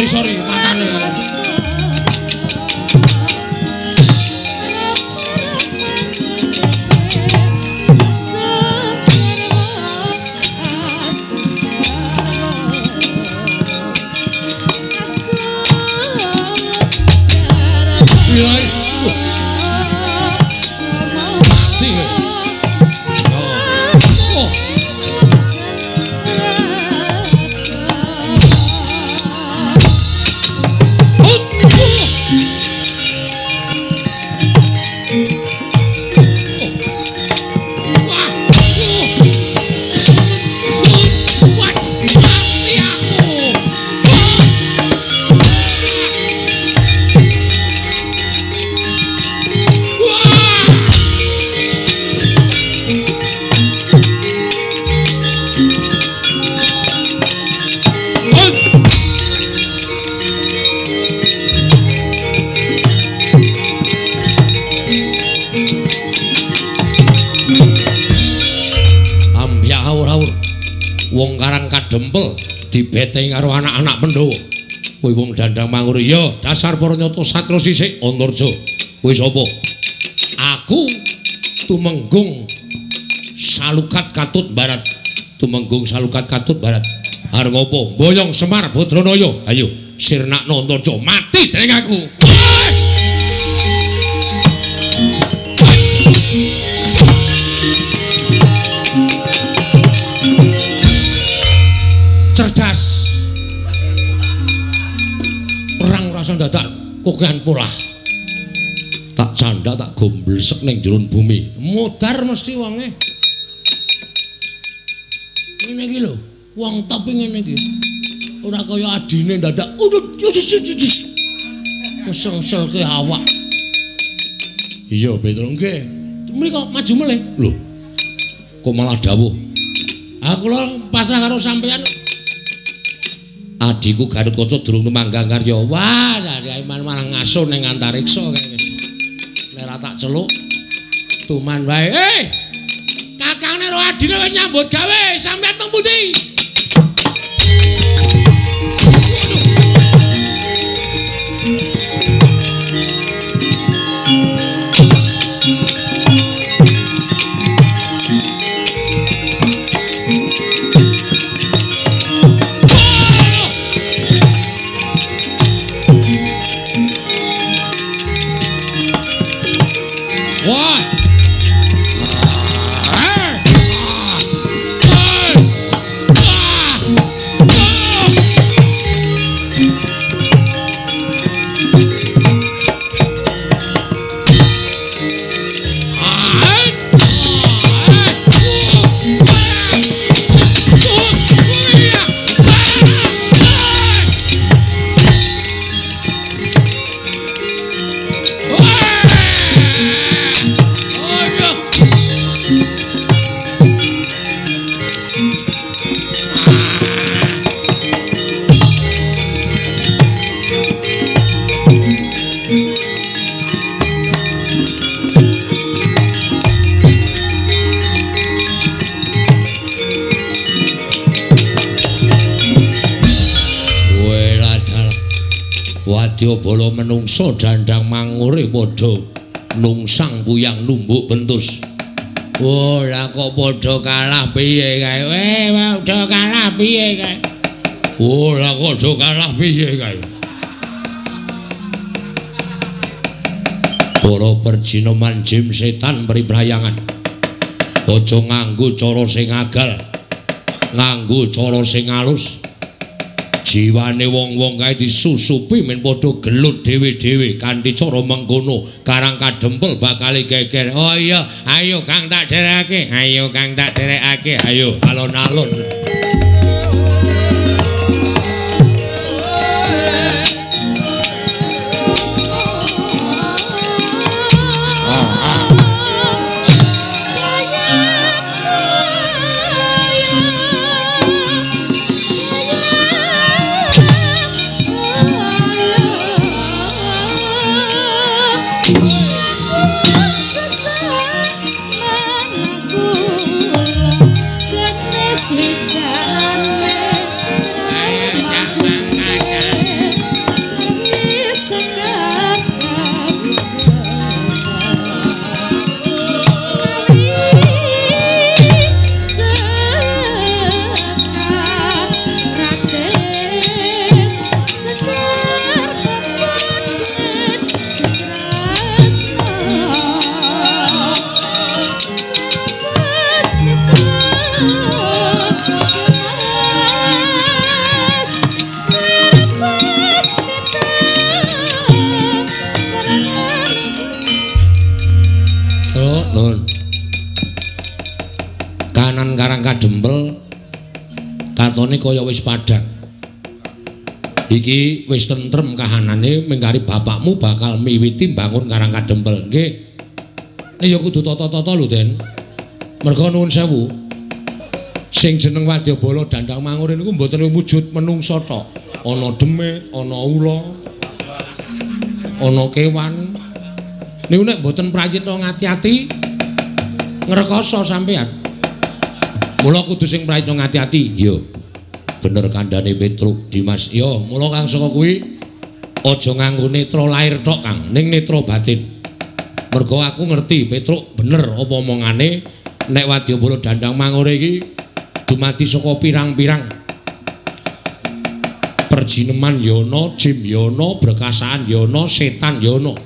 Sorry, matane. Wong Karang Kadempel dibeteng karo anak-anak Pandhawa. Kuwi wong Dandang Mangure, ya dasar para nyata satru sisik Antarja. Kuwi sapa? Aku Tumenggung Salukat Katut Barat. Tumenggung Salukat Katut Barat. Arep ngopo? Mboyong Semar Badranaya. Ayo sirnakno Antarja, mati dening aku. Cerdas. Perang rasa dadak kokehan polah. Tak canda tak gomblesek ning jero bumi. Modar mesti wonge. Ngene iki lho, wong top ngene iki. Ora kaya adine dadak udut. Ngesel-ngeselke awak. Iya, Petro nggih. Mriko maju melih. Lho. Kok malah dawuh. Aku lho pasrah karo sampeyan. Adhiku Gatotkaca durung tumanggang karya. Wah, Aiman malah ngaso ning antariksa kae wis. Nek ora tak celuk tuman wae. Kakangne karo adine wis nyambut gawe, sampeyan teng pundi? Wadyabala menungsa dandang mangure padha nungsang puyang numbuk bentus. Oh, lah kok padha kalah piye kae? Padha kalah piye kae? Oh, lah kok padha kalah piye kae? Para perjineman jim setan priprayangan. Aja nganggo cara sing agal, nganggo cara sing alus. Jiwane wong-wong kae disusupi men padha gelut dhewe-dhewe kanthi cara mengkono Karang Kadempel bakal geger. Oh iya, ayo Kang tak derekake, ayo Kang tak derekake, ayo alon-alon. Katone kaya wis padhang. Iki wis tentrem kahanane mengkari bapakmu bakal miwiti mbangun Karang Kadempel. Nggih. Nek ya kudu tata-tata lho, Den. Merga nuwun sewu. Sing jeneng Wadyabala Dandang Mangure niku mboten wujud menungsa tok. Ana demit, ana ula, ana kewan. Niku nek mboten prayitna ngati-ati ngrekoso sampean. Mula kudu sing prayitna ngati-ati. Iya. Bener kandhane Petruk Dimas. Ya, mula kang saka kuwi aja nganggo netra lair tok, Kang, ning netra batin. Mergo aku ngerti Petruk bener apa omongane nek Wadyabala Dandang Mangure iki dumadi saka pirang-pirang perjineman ya ana, jim ya ana, brekasaan ya ana, setan ya ana.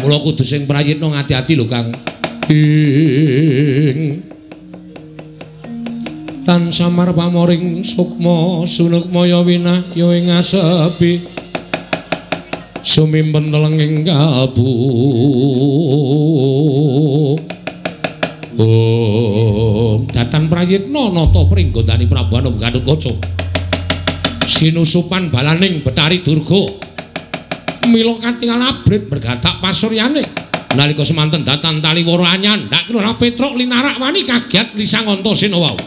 Mula kudu sing prayitna ngati-ati lho, Kang. Ing tan samar pamoring sukma sunukmaya winahya ing asepi sumimpen telenging kalbu. Om datan prayitna nata pringgondani Prabu Anum Gatotkaca sinusupan balaning Betari Durga mila katingal abrit bergatak pasuryane nalika semanten datan taliwara anyandhak Lurah Petruk linarak wani kagiat lisang Antasena wau.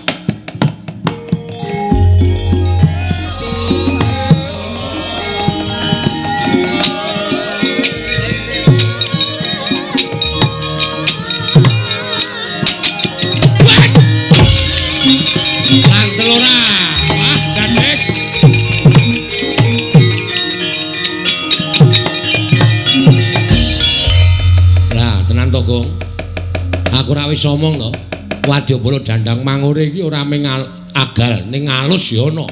Aku ora wis omong to. Wadyabala Dandang Mangure iki ora mung agal ning alus ya ana.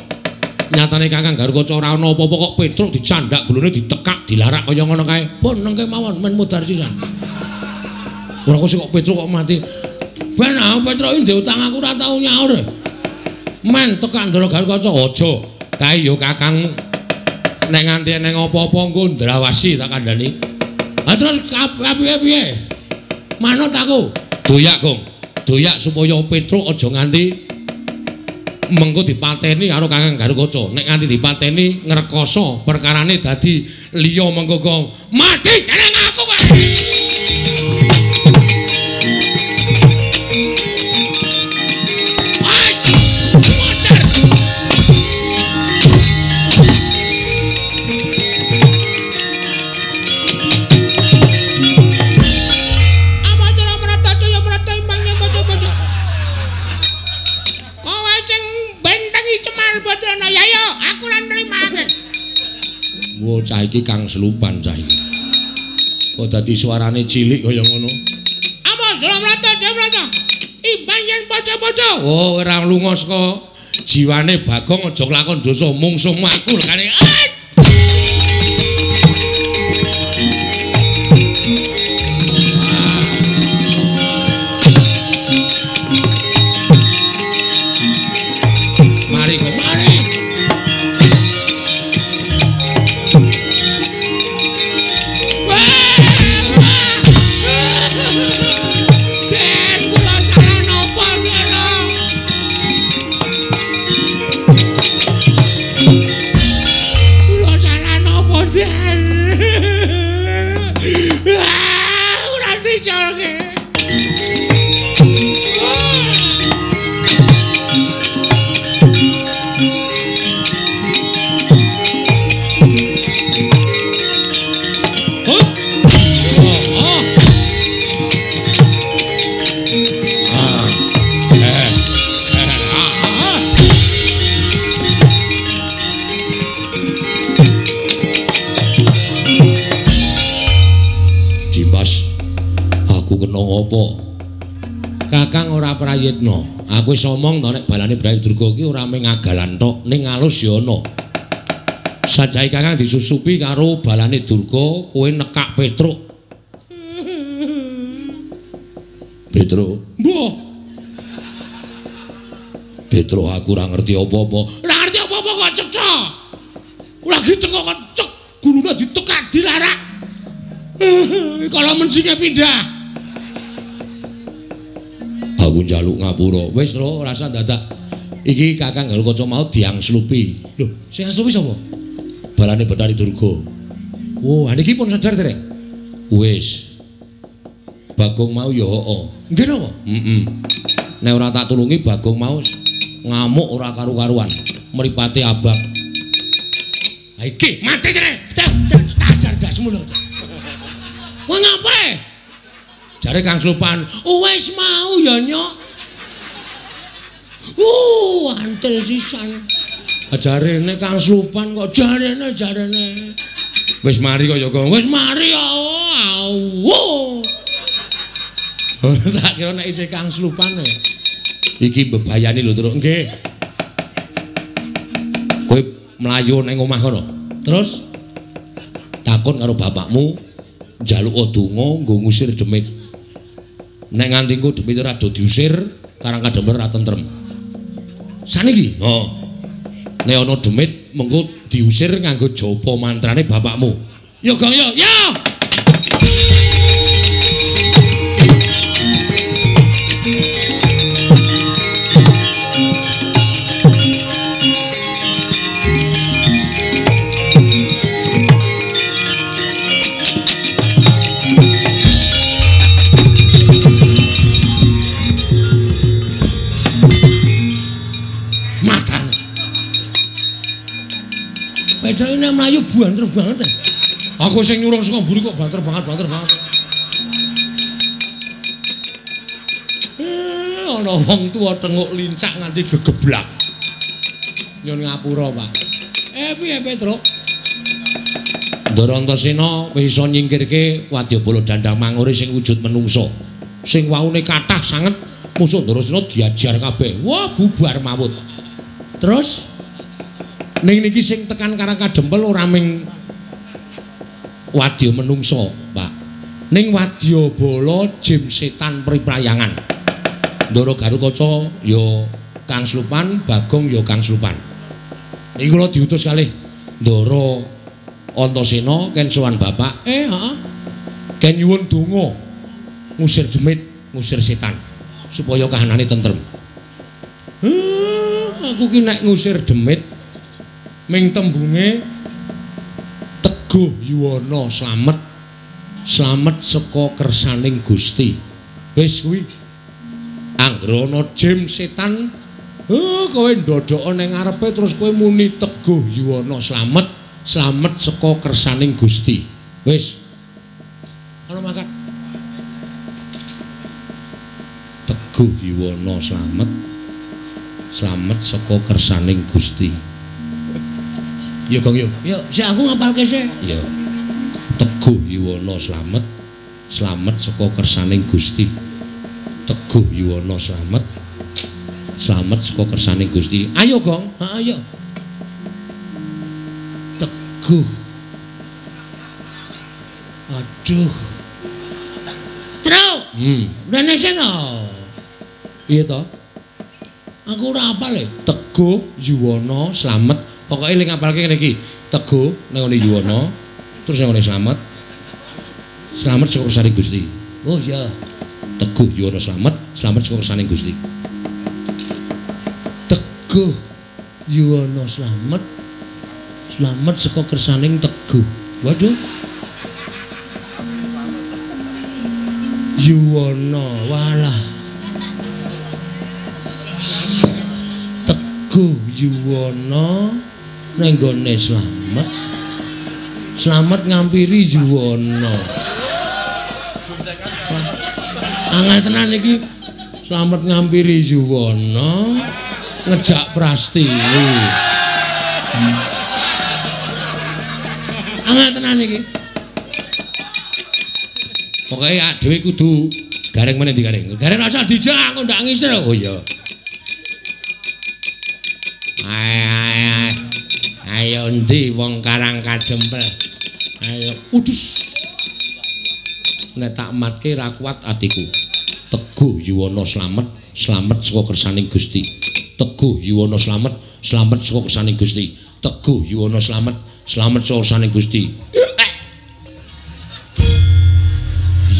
Nyatane Kakang Garukaca ora ana apa-apa kok Petruk dicandak gulune ditekak dilarak kaya ngono kae. Pun nengke mawon men mudhar sisan. Ora kok kok Petruk kok mati. Ben aku Petruk iki ndek utang aku ora tau nyaur. Men tekak Ndara Garukaca aja. Kae ya kakangmu. Nek nganti eneng apa-apa engko ndrawasi tak kandhani. Ha terus piye-piye? Manut aku. Doyak, Gong. Doyak supaya Petruk aja nganti mengko dipateni karo Kakang Garukaca. Nek nganti dipateni ngrekoso perkarane dadi liya mengko kok mati jeneng aku kowe. Cah iki kang selupan cah iki. Kok dadi suarane cilik kaya ngono. Amos Surabrata Jabrata. Imbang yen paca-paca. Oh, ora lunga saka jiwane Bagong aja kelakon dosa mungsuhmu aku lekane. ngopo? Kakang ora prayitna. Aku wis omong to nek balane Bathari Durga ki ora mung agalan tok, ning alus ya ana. Sajae Kakang disusupi karo balane Durga, kowe nekak Petruk. Petruk, mbuh. Petruk aku ora ngerti apa-apa. Ora ngerti apa-apa kok cetha. Lagi teko kok cek gulune ditekak dilarak. Kala mencinge pindah. Aku njaluk ngapura. Wis lho, rasa dadak. Iki Kakang Garukaca mau diangslupi. Lho, sing angslupi sapa? Balane Bathari Durga. Oh, niki pun sadar dereng? Wis. Bagong mau ya heeh. Nggih napa? Heeh. Nek ora tak tulungi Bagong mau ngamuk ora karu-karuan. Mripate abang. Ha iki mati kene. Tajar ndasmu lho. Kowe ngapae? Jare Kang Slupan, wis mau ya nyok. Antil sisan. Jarene Kang Slupan kok jarene. Wis mari kok ya, Gong. Wis mari ya. Tak kira nek isih Kang Slupan. Iki mbebayani lho, Truk. Nggih. Kowe mlayu ning omah kono. Terus takon karo bapakmu njaluk donga nggo ngusir demit. Nek nganti engko demit ora do diusir, Karang Kadempel ora tentrem. Saniki? Heeh. Nek ana demit mengko diusir nganggo japa mantrane bapakmu. Ya Gong ya. Ya. Petruk mlayu banter banget. Aku sing nyurung saka mburi kok banter banget, banter banget. Ana wong tuwa tenguk lincak nganti gegeblak. Nyun ngapura, Pak. Piye Petruk? Ndara Antasena wis iso nyingkirke wadyabala Dandang Mangure sing wujud menungsa. Sing waune kathah sanget musuh Ndarasena diajar kabeh. Wah, bubar mawut. Terus ning niki sing tekan Karang Kadempel ora ming wadya menungsa, Pak. Ning wadyabala jim setan priprayangan. Ndara Garukaca ya Kang Slupan, Bagong ya Kang Slupan. Niki kula diutus kalih Ndara Antasena ken sowan bapak. Heeh. Ken nyuwun donga ngusir demit, ngusir setan supaya kahanane tentrem. Aku ki nek ngusir demit ming tembunge teguh yuwana slamet, slamet saka kersaning Gusti. Wis kuwi. Anggere ana jim setan, kowe ndodhoka ning ngarepe terus kowe muni teguh yuwana slamet, slamet saka kersaning Gusti. Wis. Ana mangkat. Teguh yuwana slamet, slamet saka kersaning Gusti. Ya Gong yo. Yo, sik aku ngapalke sik. Ya. Teguh yuwana slamet, slamet saka kersaning Gusti. Teguh yuwana slamet, slamet saka kersaning Gusti. Ayo Gong, heeh ayo. Teguh. Aduh. Truk. Rene sing to. Piye to? Aku ora apal e. Teguh yuwana slamet. Pokoke eling ngapalke ngene iki. Teguh nang ngene yuwana, terus nang ngene slamet. Slamet saka kersaning Gusti. Oh iya. Teguh yuwana slamet, slamet saka kersaning Gusti. Teguh yuwana slamet, slamet saka kersaning Teguh. Waduh. Yuwana, walah. Teguh yuwana nang nggone slamet, slamet ngampiri yuwana. Angel tenan iki. Slamet ngampiri yuwana ngejak Prastiwi. Angel tenan iki. Pokoke awake dhewe kudu Gareng meneh ndi gareng? Gareng rasa dijak aku ndak ngisir. Oh iya. Ayo, ayo endi wong Karang Kajempel? Ayo udus. Nek tak matke ra kuat atiku. Teguh Yuwana slamet, slamet saka kersaning Gusti. Teguh Yuwana slamet, slamet saka kersaning Gusti. Teguh Yuwana slamet, slamet saka kersaning Gusti.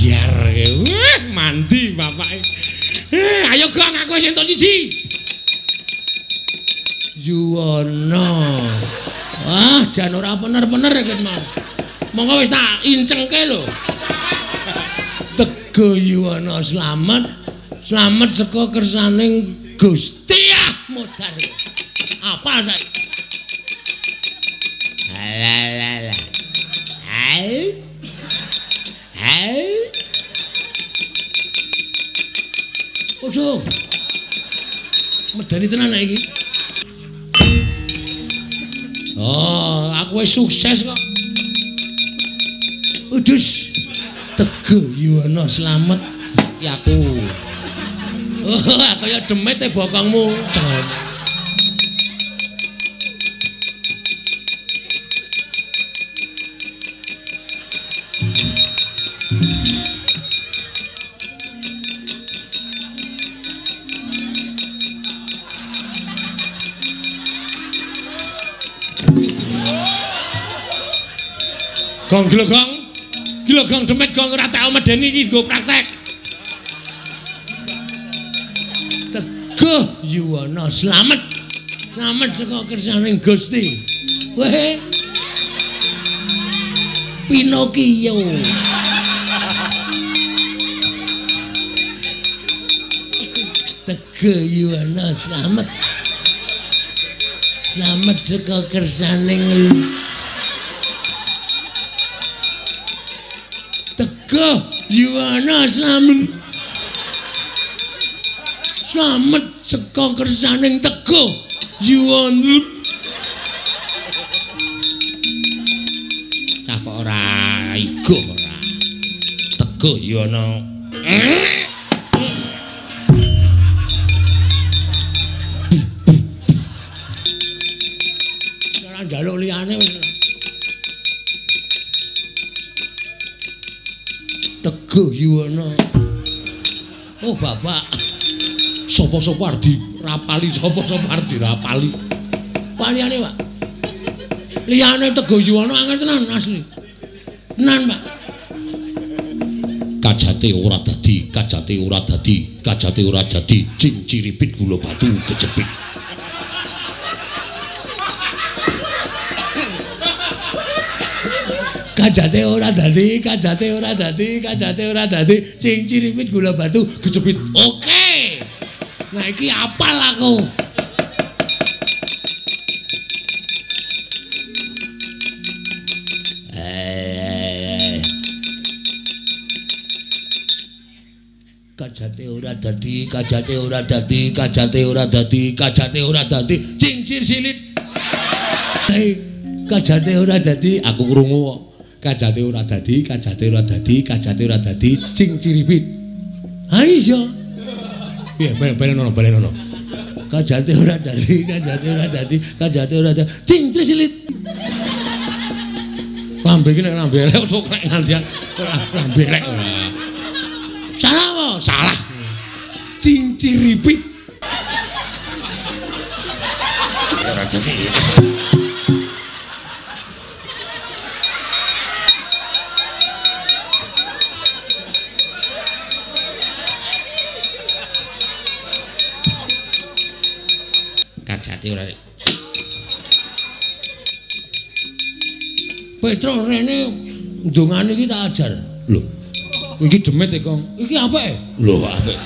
Biar mandi bapake. Ayo Gong, aku wis entuk siji. Yuwana. Wah, jan ora bener-bener iki mau. Monggo wis tak incengke lho. Teguh Yuwana slamet, slamet saka kersaning Gusti. Ah, modar. Apa saiki? Alah. Hai. Hai. Waduh. Medeni tenan iki. Oh, aku wis sukses kok. Udus. Teguh Yuwana slamet iki aku. Oh, kaya demit e bokongmu. Gong gila gong. Gila gong demit gong ora tau medeni iki nggo praktek. Teguh Yuwana slamet. Slamet saka kersaning Gusti. Weh. Pinocchio. Teguh Yuwana slamet. Slamet saka kersaning Teguh Yuwana slamet. Slamet saka kersaning Teguh Yuwana. Cah kok ora iguh ora. Teguh Yuwana. Ora njaluk liyane wis. Teguh Yuwana. Oh bapak, sapa-sapa arep dirapali, sapa-sapa arep dirapali. Pak liyane, Pak. Liyane Teguh Yuwana angel tenan asli. Tenan, Pak. Kajate ora dadi, kajate ora dadi, kajate ora dadi, cing ciripit gula batu kejepit. Kajate ora dadi, kajate ora dadi, kajate ora dadi, cing ciripit gula batu kejepit. Oke. Nah iki apal aku. Kajate ora dadi, kajate ora dadi, kajate ora dadi, kajate ora dadi, cincir silit. Kajate ora dadi, aku krungu kok. Kajate ora dadi, kajate ora dadi, kajate ora dadi, cinciripit. Ha iya. Piye, balen ono, balen ono. Kajate ora dadi, kajate ora dadi, kajate ora dadi, cincir silit. Lambe iki nek lambe elek kok nek nganti lambe elek. Salah apa? Salah. Cinciripit. Ora dadi. Kajate ora. Petro rene ndongane iki tak ajar. Lho. Iki demit e, Kong. Iki apik? Lho, apik.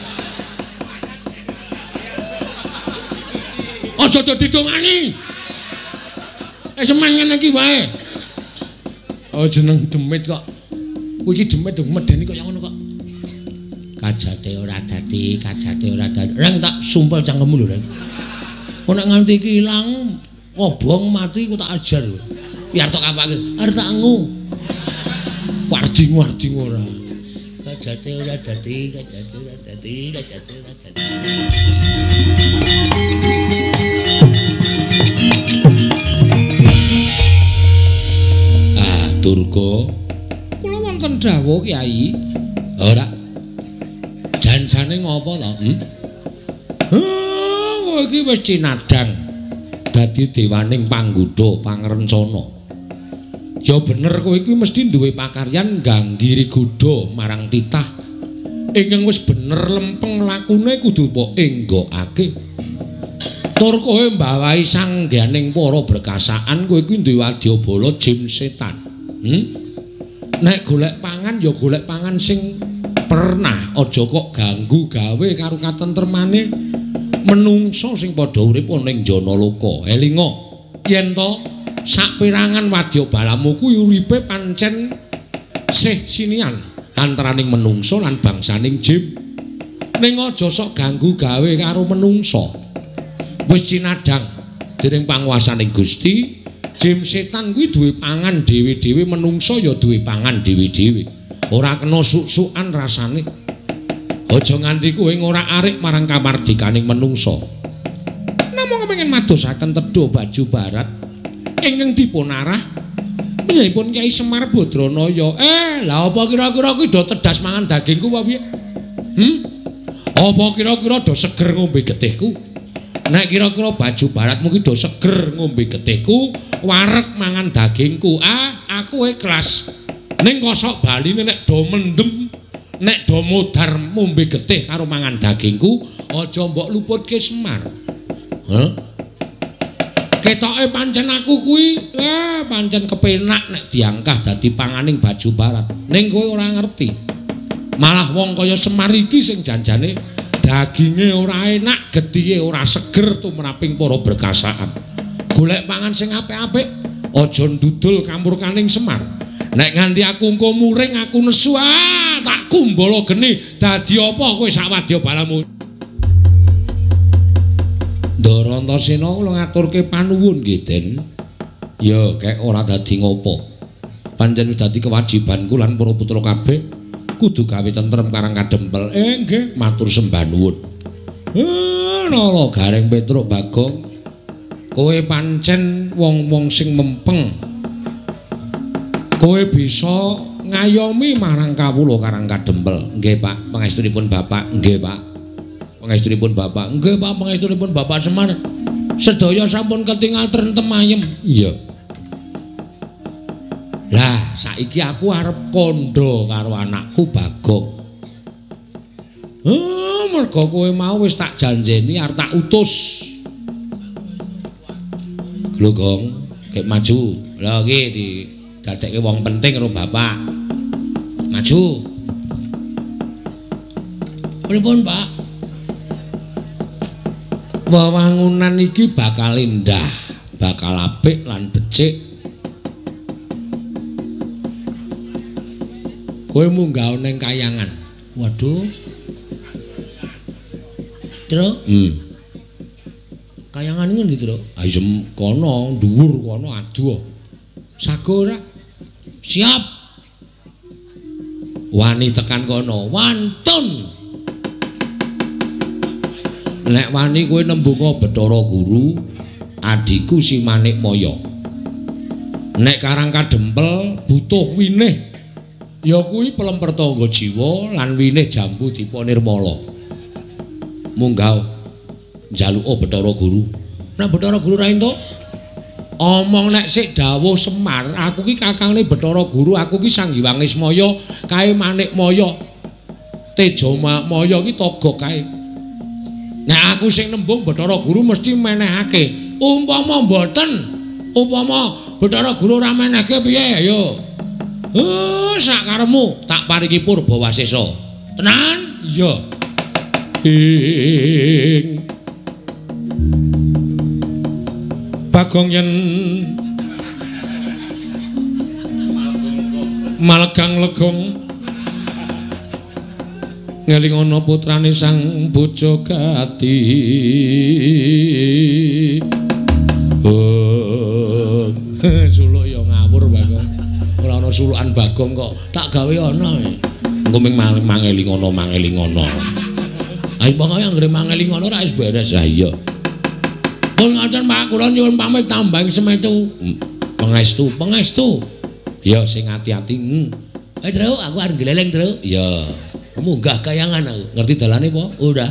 Aja dadi dongani. Semen ngene iki wae. Oh, jeneng demit kok. Iki demit medeni kaya ngono kok. Kajate ora dadi, kajate ora dadi. Reng tak sumpel cangkemmu lho, Reng. Kok nek nganti iki ilang, kobong mati ku tak ajar. Ya arep tok kapake, arep tak ngu. Warding-warding ora. kajate ora dadi, kajate ora dadi, kajate ora dadi. Ah, Durga. Kula wonten dawuh, Kyai. Ora. Janjane ngopo to? Kowe iki wis cinadhang dadi dewaning panggoda pangrencana. Ya bener kowe iki mesti duwe pakaryan ngganggiri godha marang titah. Ingkang wis bener lempeng lakune kudu mbok enggokake. Tur kowe mbawahi sangganing para berkasaan, kowe iki duwe wadyabala jim setan. Nek golek pangan ya golek pangan sing pernah, aja kok ganggu gawe karo katentremane menungsa sing padha urip ana ing Janaloka. Elinga yen to saperangan wadyabalamu kuwi uripe pancen sih sinian antaraning menungsa lan bangsaning jim. Ning aja sok ganggu gawe karo menungsa. Wis cinadhang dening panguwasaning Gusti, jim setan kuwi duwe pangan dhewe-dhewe, menungsa ya duwe pangan dhewe-dhewe. Ora kena suk-sukan rasane. Aja nganti kowe ngorak-arik marang kamardikaning menungsa. Namung kepengin madosaken tedha baju barat ingkang dipun arah panjenenganipun Kyai Semar Badranaya. Lah apa kira-kira kuwi do tedas mangan dagingku apa piye? Apa kira-kira do seger ngombe getihku? Nek kira-kira baju baratmu ki do seger ngombe getihku, wareg mangan dagingku, ah aku ikhlas. Ning kosok baline nek do mendem, nek do modar ngombe getih karo mangan dagingku, aja mbok luputke Semar. Heh? Ketoke pancen aku kuwi, pancen kepenak nek diangkah dadi panganing baju barat. Ning kowe ora ngerti. Malah wong kaya Semar iki sing janjane daginge ora enak, getihe ora seger tumraping para berkasaan. Golek pangan sing apik-apik, aja ndudul kamurkaning Semar. Nek nganti aku engko muring, aku nesu, tak kumbala geni, dadi apa kowe sak wadyabalamu? Ndara Antasena kula ngaturke panuwun nggih, Den. Ya, kek ora dadi ngopo. Pancen wis dadi kewajibanku lan para putra kabeh kudu gawe tentrem karang kadempel. Nggih, matur sembah nuwun. Nala Gareng Petruk Bagong, kowe pancen wong-wong sing mempeng. Kowe bisa ngayomi marang kawula karang kadempel. Nggih, Pak, pangestunipun Bapak. Nggih, Pak. Pangestunipun Bapak. Nggih, Pak, pangestunipun Bapak Semar. Sedaya sampun ketingal trentem ayem. Iya. Lah, saiki aku arep kandha karo anakku Bagong. Mergo kowe mau wis tak janjeni arep tak utus. Lho, Gong, gek maju. Lha iki didadekke wong penting karo bapak. Maju. Pripun, Pak? Wewangunan iki bakal indah, bakal apik lan becik. Kowe munggah ning kayangan. Waduh. Tru? Kayangan ngendi, Tru? Ayo kono, dhuwur kono adoh. Sago ora? Siap. Wani tekan kono, wantun. Nek wani kowe nembunga Bathara Guru, adhiku si Manikmaya. Nek Karang Kadempel butuh winih, ya kuwi pelemper tangga jiwa lan winih jambu dipa nirmala. Munggah njaluka Bathara Guru. Nek Bathara Guru ra entuk, omong nek sik dawuh Semar, aku ki kakangne Bathara Guru, aku ki Sang Hyang Ismaya, kae Manikmaya. Teja Maya ki togok kae. Nek aku sing nembung Bathara Guru mesti menehake. Umpama mboten, upama Bathara Guru ora menehke piye ayo. Sak karepmu tak paringi purba wasesa. Tenan? Iya. Ing Bagong yen malegang legong ngelingono putrane sang Bojogati. Oh, suluk ya ngawur Bagong. Ora ana sulukan Bagong kok tak gawe ana. Engko ming mangelingono mangelingono. Ayo pokoke anggere mangelingono ora wis beres. Ha iya. Pun ngoten Pak, kula nyuwun pamit tambang semetu. Pangestu, pangestu. Ya sing ati-ati. Eh Truk, aku arep gleleng Truk. Ya. Munggah kayangan aku. Ngerti dalane apa? Ora.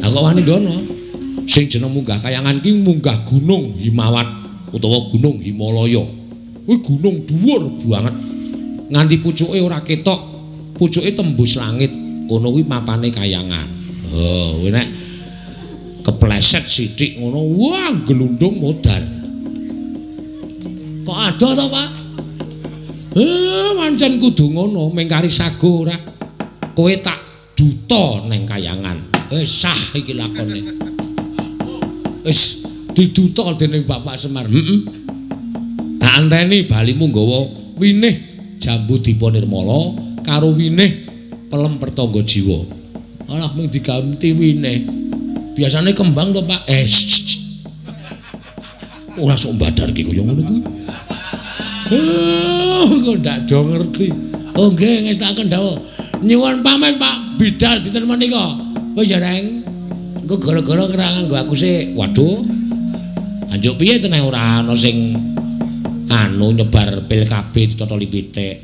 Aku wani ndono. Sing jeneng munggah kayangan ki munggah Gunung Himawat utawa Gunung Himalaya. Kuwi gunung dhuwur banget. Nganti pucuke ora ketok, pucuke tembus langit. Kono kuwi mapane kayangan. Oh, kuwi nek kepleset sithik ngono, wah glundung modar. Kok adoh to, Pak? Pancen kudu ngono, mengkari sago ora. Kowe tak duta neng kayangan. Wis sah iki lakone. Wis diduta dening Bapak Semar. Heeh. Tak anteni balimu nggawa winih jambu dipa nirmala karo winih pelem pertangga jiwa. Alah mung diganti winih. Biasane kembang to, Pak. Ora sok mbadar iki kaya ngono kuwi. Kok ndak do ngerti. Oh nggih, ngestakaken dawuh. Nyuwun pamit Pak Bidal dinten menika. Wis ya, Reng. Engko gara-gara ora nganggo aku sik. Waduh. Anjuk piye teneh ora ana sing anu nyebar pil KB ditotoli pitik.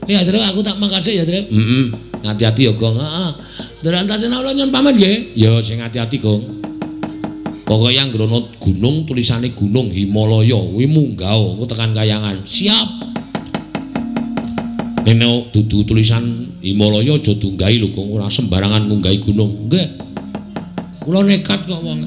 Ya, Truk, aku tak mangkat sik ya, Truk. Heeh. Ati-ati ya, Gong. Heeh. Ndara antasena kula nyuwun pamit nggih. Ya sing ati-ati, Gong. Pokoke anggere ana gunung tulisane Gunung Himalaya kuwi munggah engko tekan kayangan. Siap. Nek dudu tulisan Himalaya aja dunggahi lho, Gong, ora sembarangan ngunggahi gunung. Nggih. Kula nekat kok wong.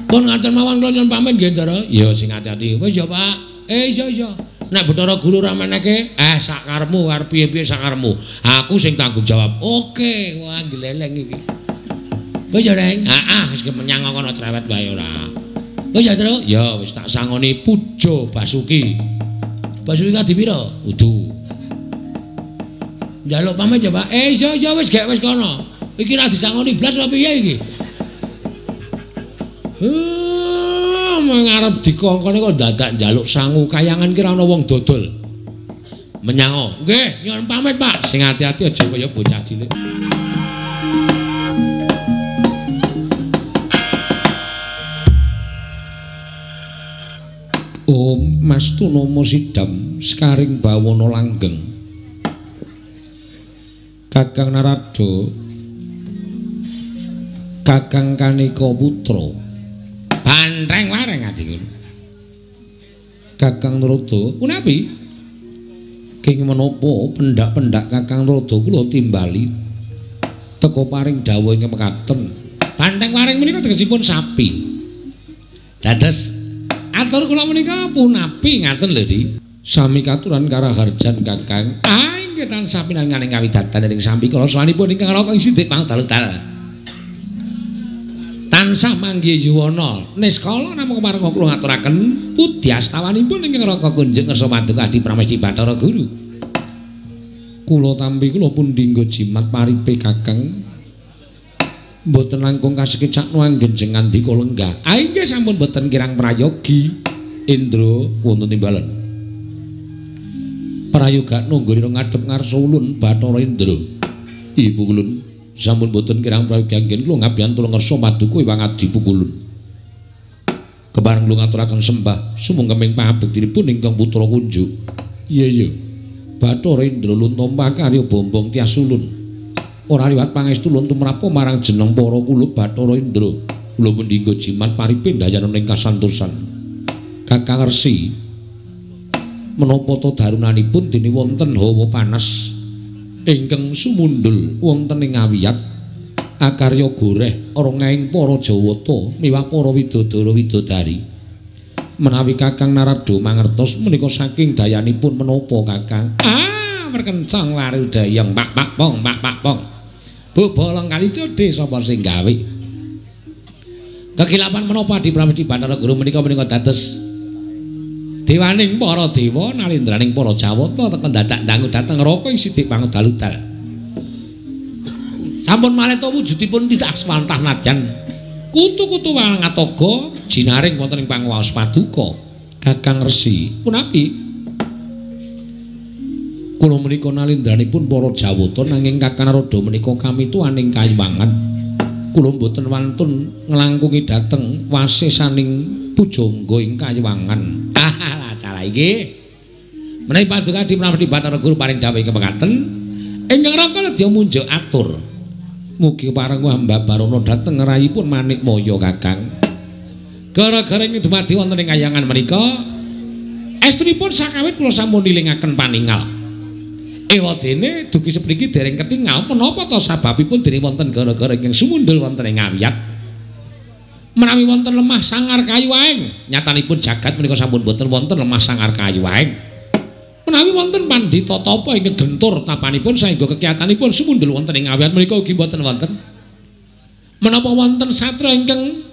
Pun ngaten mawon kula nyuwun pamit nggih, Ndara. Ya sing ati-ati. Wis ya, Pak. Iya iya. Nek Bathara Guru ora meneke, sak karepmu arep piye-piye sak karepmu. Aku sing tanggung jawab. Oke, wah gleleng iki. Wis ya, Reng. Heeh, wis menyang kono cerewet wae ora. Wis ya, Truk. Ya wis tak sangoni Puja Basuki. Basuki kadi pira? Udu. Njaluk pamit ya, Pak. Iya iya wis gek wis kono. Iki ra disangoni blas apa piye iki? Mengarep dikongkone kok dadak njaluk sangu kayangan ki ora ana wong dodol. Menyango. Nggih, nyuwun pamit, Pak. Sing ati-ati aja kaya bocah cilik. Om Mastunama Sidam Sekaring Bawana Langgeng. Kakang Narada, Kakang Kaneka Putra. Bantreng wareng adikku. Kakang Narada, punapi? King menapa pendak-pendak Kakang Narada kula timbali teka paring dawuh ing mekaten. Bantreng wareng menika tegesipun sapi. Dados atur kula menika punapi ngaten lho, Di. Sami katuran karaharjan Kakang. Ah, inggih tansah pinanganing kawidatan ing sampika rasanipun ingkang raka ing sidik pangdal-dal. Tansah manggihi yuwana niskala namung kepareng kula ngaturaken pudyastawanipun ingkang raka kunjuk ngersa paduka Adi Pramesti Bathara Guru. Kula tampi kula pundi nggo jimat paripe Kakang. Mboten langkung kasekecakno anggen ngandika lenggah. Ah inggih sampun mboten kirang prayogi Indra wonten timbalan. Prayogakno nggone ngadhep ngarsa ulun Bathara Indra. Ibu ulun sampun boten kirang prayogi anggen kula ngabiyantu ngersa paduka Iwang Adipu kulun. Kepareng kula ngaturaken sembah sumungkeming pangabektinipun ingkang putra kunjuk. Iya iya. Bathara Indra luntompa karya bombong tias ulun. Ora liwat pangestu lun tumrapa marang jeneng para kula Bathara Indra. Kula pundi nggo jimat paripe ndayana ing kasantosan. Kakang Resi menapa ta darunanipun dene wonten hawa panas ingkang sumundul wonten ing awiyat akarya goreh ora para Jawata miwah para widodara widodari. Menawi Kakang Narada mangertos menika saking dayanipun menapa Kakang? Ah, perkencang warudayang pak pak pong pak pak pong. Bu bolong kali jodhe sapa sing gawe? Kekilapan menapa Adi Pramesti Bathara Guru menika menika dados dewaning para dewa nalendraning para Jawata teken dadak dangu dhateng neraka ing sidik pangdaludal. Sampun maleta wujudipun tidak swantah nadyan kutu-kutu wangatoga jinaring wonten ing panguwaos paduka. Kakang Resi punapi? Kula menika nalindranipun para Jawata nanging Kakang Narada menika kamituwaning kayiwangan. Kula mboten wantun nglangkungi dhateng wasesaning pujangga ing kayiwangan. Ah, dalah iki. Menawi paduka Adi Pramesti Bathara Guru paring dawuh ingkang mekaten, ingkang raka nedya munjuk atur. Mugi pareng hamba Barana dhateng ngrayipun Manikmaya Kakang. Gara-gara ing dumadi wonten ing kayangan menika, estunipun sakawit kula sampun nilingaken paningal. Ewadene dugi sepriki dereng ketingal menapa ta sababipun dene wonten gara-gara ingkang sumundul wonten ing awiyat. Menawi wonten lemah sangar kayu aeng, nyatanipun jagat menika sampun boten wonten lemah sangar kayu aeng. Menawi wonten pandhita tapa ingkang gentur tapanipun saengga kekiyatanipun sumundul wonten ing awiyat menika ugi boten wonten. Menapa wonten satra ingkang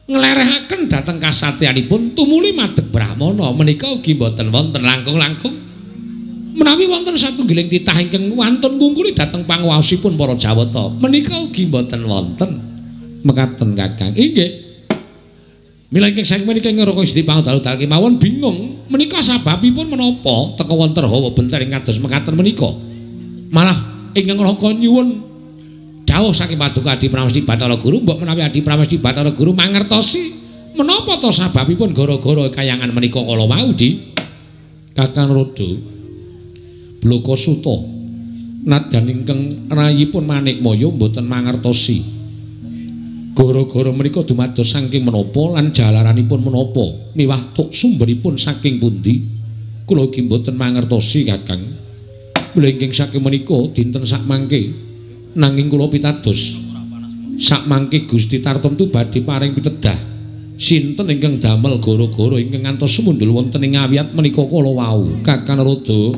nglerehaken dhateng kasatriyanipun tumuli madeg brahmana menika ugi boten wonten langkung-langkung. Menawi wonten satunggiling titah ingkang wantun ngungkuli dhateng panguwasipun para Jawata menika ugi boten wonten. Mekaten Kakang. Inggih. Mila ingkang saking menika ngraka Gusti pangadal-dal kemawon bingung menika sababipun menapa teka wonten hawa benter ing kados mekaten menika. Malah ingkang raka nyuwun dawuh saking paduka Adi Pramesti Bathara Guru mbok menawi Adi Pramesti Bathara Guru mangertosi menapa ta sababipun gara-gara kayangan menika kala wau di Kakang Rada Blaka Suta nadyan ingkang rayipun Manikmaya mboten mangertosi. Gara-gara menika dumados saking menapa lan jalaranipun menapa miwah tuk sumberipun saking pundi kula ugi mboten mangertosi Kakang. Mila ingkang saking menika dinten sakmangke nanging kula pitados sakmangke Gusti tartemtu badhe paring pitedah sinten ingkang damel gara-gara ingkang ngantos sumundul wonten ing awiyat menika kala wau Kakang Rada.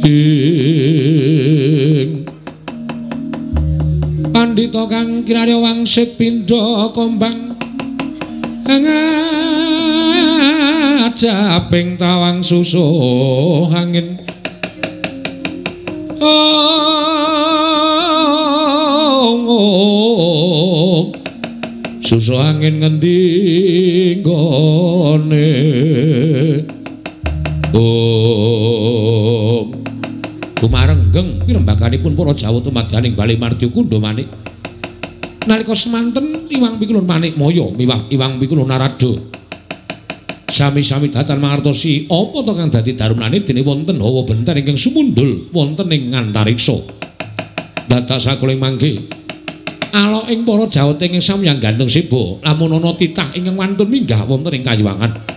Ing pandhita kang kinarya wangsit pindha kombang ngajaping tawang susuh angin oh, susuh angin ngendi nggone oh gumarenggeng pirembaganipun para Jawata madyaning Bali Mardi Kundha Manik. Nalika semanten Iwang Pikulun Manikmaya miwah Iwang Pikulun Narada sami-sami datan mangertosi apa to kang dadi darunane dene wonten hawa benter ingkang sumundul wonten ing antariksa. Dadak sakuling mangke alok ing para Jawata ingkang samyang gantung seba lamun ana titah ingkang wantun minggah wonten ing kayiwangan.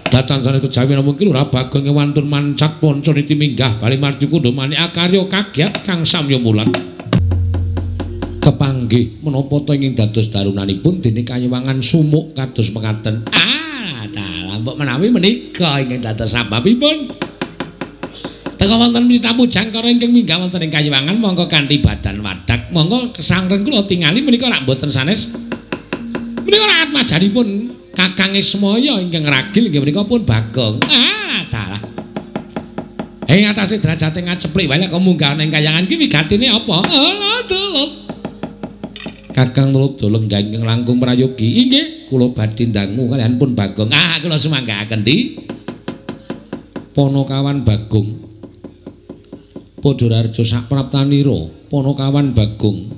Datan sanes kejawi namung Lurah Bagong ing wantun mancak panca niti minggah bali mardi kundha manik akarya kagiat kang samya mulat. Kepanggih menapa ta ingkang dados darunanipun dene kayiwangan sumuk kados mekaten. Ah, dalah mbok menawi menika ingkang dados sababipun. Teka wonten mitapu jangkara ingkang minggah wonten ing kayiwangan mongko kanthi badan wadak mongko kesangreng kula tingali menika rak mboten sanes. Menika rak atmajanipun Kakang Ismaya ingkang ragil inggih menika pun Bagong. Ah, dalah. Ing atase derajate ngaceplik wae kok munggah ning kayangan ki wigatine apa? Alah, dalah. Kakang Rada lenggah ingkang langkung prayogi. Inggih, kula badhe ndangu kaliyan pun Bagong. Ah, kula sumanggaaken di. Panakawan Bagong. Padha raharja sapraptanira, Panakawan Bagong.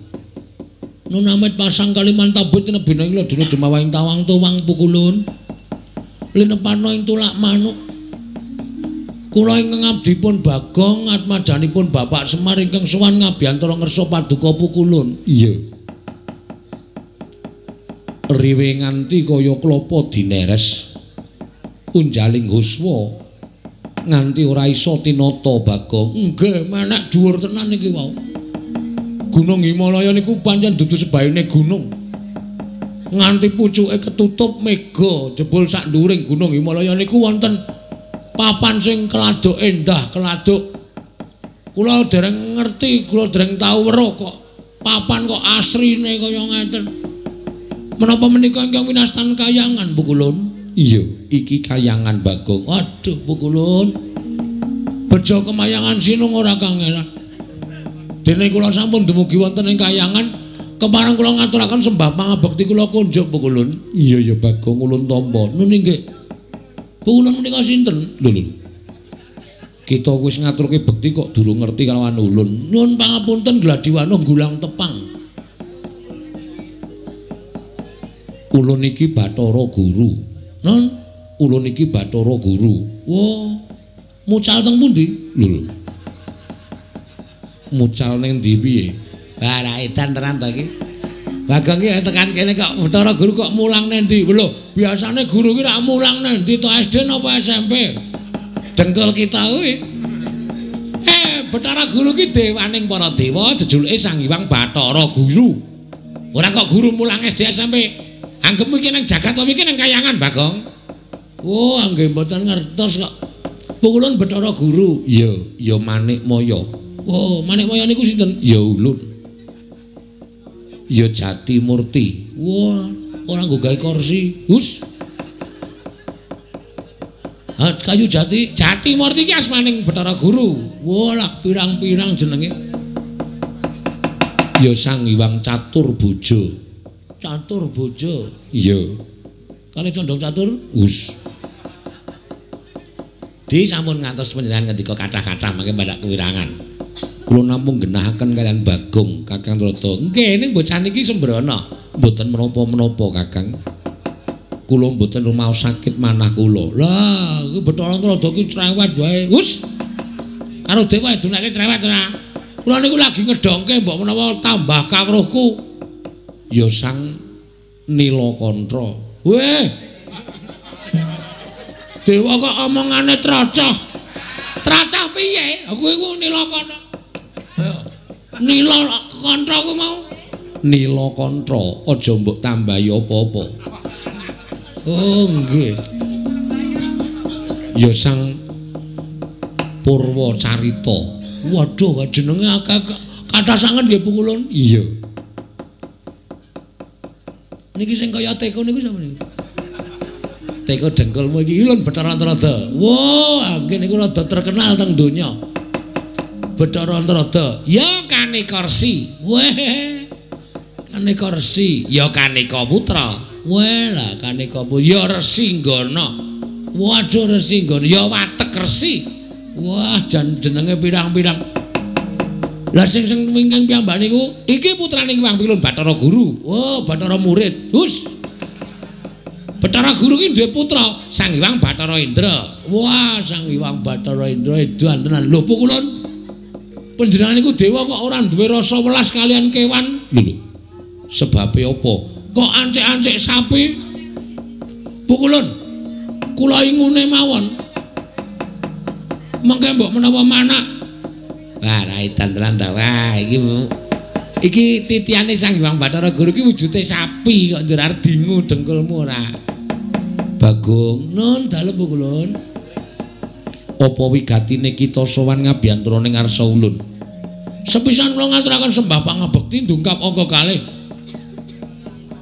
Nunamit pasang Kalimantabut tinebina ing ladina jemawahing tawang tuwang pukulun linepana ing tulak manuk kula ingkang abdipun Bagong atmajanipun Bapak Semar ingkang sowan ngabiyantara ngersa paduka pukulun. Iya. Riwe nganti kaya klapa dineres unjaling huswa nganti ora iso tinata Bagong. Nggih, menek dhuwur tenan iki wau. Gunung Himalaya niku pancen dudu sebaene gunung. Nganti pucuke ketutup mega, jebul sak nduring Gunung Himalaya niku wonten papan sing keladuk endah, keladuk. Kula dereng ngerti, kula dereng tau weruh kok papan kok asrine kaya ngeten. Menapa menika ingkang winastan kayangan, Bu Kulun? Iya, iki kayangan Bagong. Aduh, Bu Kulun. Bejo kemayangan sinung ora kangelan. Dene kula sampun dumugi wonten ing kayangan, kepareng kula ngaturaken sembah pangabekti kula kunjuk Bu Kulun. Iya ya Bagong, ulun tampa. Nun inggih. Bu Kulun menika sinten? Lho lho. Kita wis ngaturke bekti kok durung ngerti kalawan ulun. Nyuwun pangapunten Gladiwano gulang tepang. Ulun iki Bathara Guru. Nun, ulun iki Bathara Guru. Wah, mucal teng pundi? Lho. Mucal ning ndi piye? Wah, ra edan tenan ta iki. Bagong iki tekan kene kok Bathara Guru kok mulang nang ndi? Lho, biasane guru ki ra mulang nang ndi to, SD napa SMP? Dengkul kita kuwi. Bathara Guru ki dewaning para dewa, jejulike Sang Hyang Bathara Guru. Ora kok guru mulang SD SMP. Anggepmu iki nang jagat apa iki nang kayangan, Bagong? Oh, nggih mboten ngertos kok. Pukulun Bathara Guru. Iya, ya Manikmaya. Oh, Manikmaya niku sinten? Ya ulun. Ya Jati Murti. Wah, ora nggo gawe kursi. Hus. Kayu jati, Jati Murti iki asmaning Bathara Guru. Wah, lah pirang-pirang jenenge. Ya Sang Hyang Catur Bojo. Catur Bojo. Iya. Kali condong catur. Hus. Di sampun ngantos panjenengan ngendika kathah-kathah mangke mbak kewirangan. Kula namung genahaken kalian Bagong, Kakang Trada. Nggih, ning bocah niki sembrono. Mboten menapa-menapa, Kakang. Kula mboten rumaos sakit manah kula. Lah, iki Bathara Trada ki cerewet wae. Hus. Karo dewa dunake cerewet ora. Kula niku lagi ngedongke mbok menawa tambah kawruhku. Ya Sang Nilakantha. Weh. Dewa kok omongane tracah. Tracah piye? Aku iku Nilakantha. Nilakantha ku mau. Nilakantha aja mbok tambahi apa-apa. Oh nggih. Ya Sang Purwacarita. Waduh, jenenge akeh kathah sanget nggih pukulun. Iya. Niki sing kaya teko niku sapa niku? Teko dengkulmu iki ulun Bathara Trada. Wah, nggih niku rada terkenal teng donya. Bathara Trada. Ya Kaneka Resi. Weh. Kaneka Resi, ya Kaneka Putra. Weh lah Kaneka Putra, ya Resi Nggana. Waduh Resi Nggana, ya Watek Resi. Wah, jan jenenge pirang-pirang. Lah sing sing wingking piyambak niku iki putrane Hyang Pilun Bathara Guru. Oh, Bathara murid. Hus. Bathara Guru ki duwe putra Sang Hyang Bathara Indra. Wah, Sang Hyang Bathara Indra edan tenan. Lho pukulun. Panjenengan niku dewa kok ora duwe rasa welas kalian kewan. Lho lho. Sebabe apa? Kok ancik-ancik sapi? Pukulun. Kula ingune mawon. Mengke mbok menawa manak. Wah, ra edan tenan ta. Wah, iki iki titiane Sang Hyang Bathara Guru iki wujude sapi kok njur arep dingu dengkulmu ora. Bagong, nun dalem pukulun. Apa wigatine kita sowan ngabiyantara ning ngarsa ulun? Sepisan kula ngaturaken sembah pangabekti ndungkap angka kalih.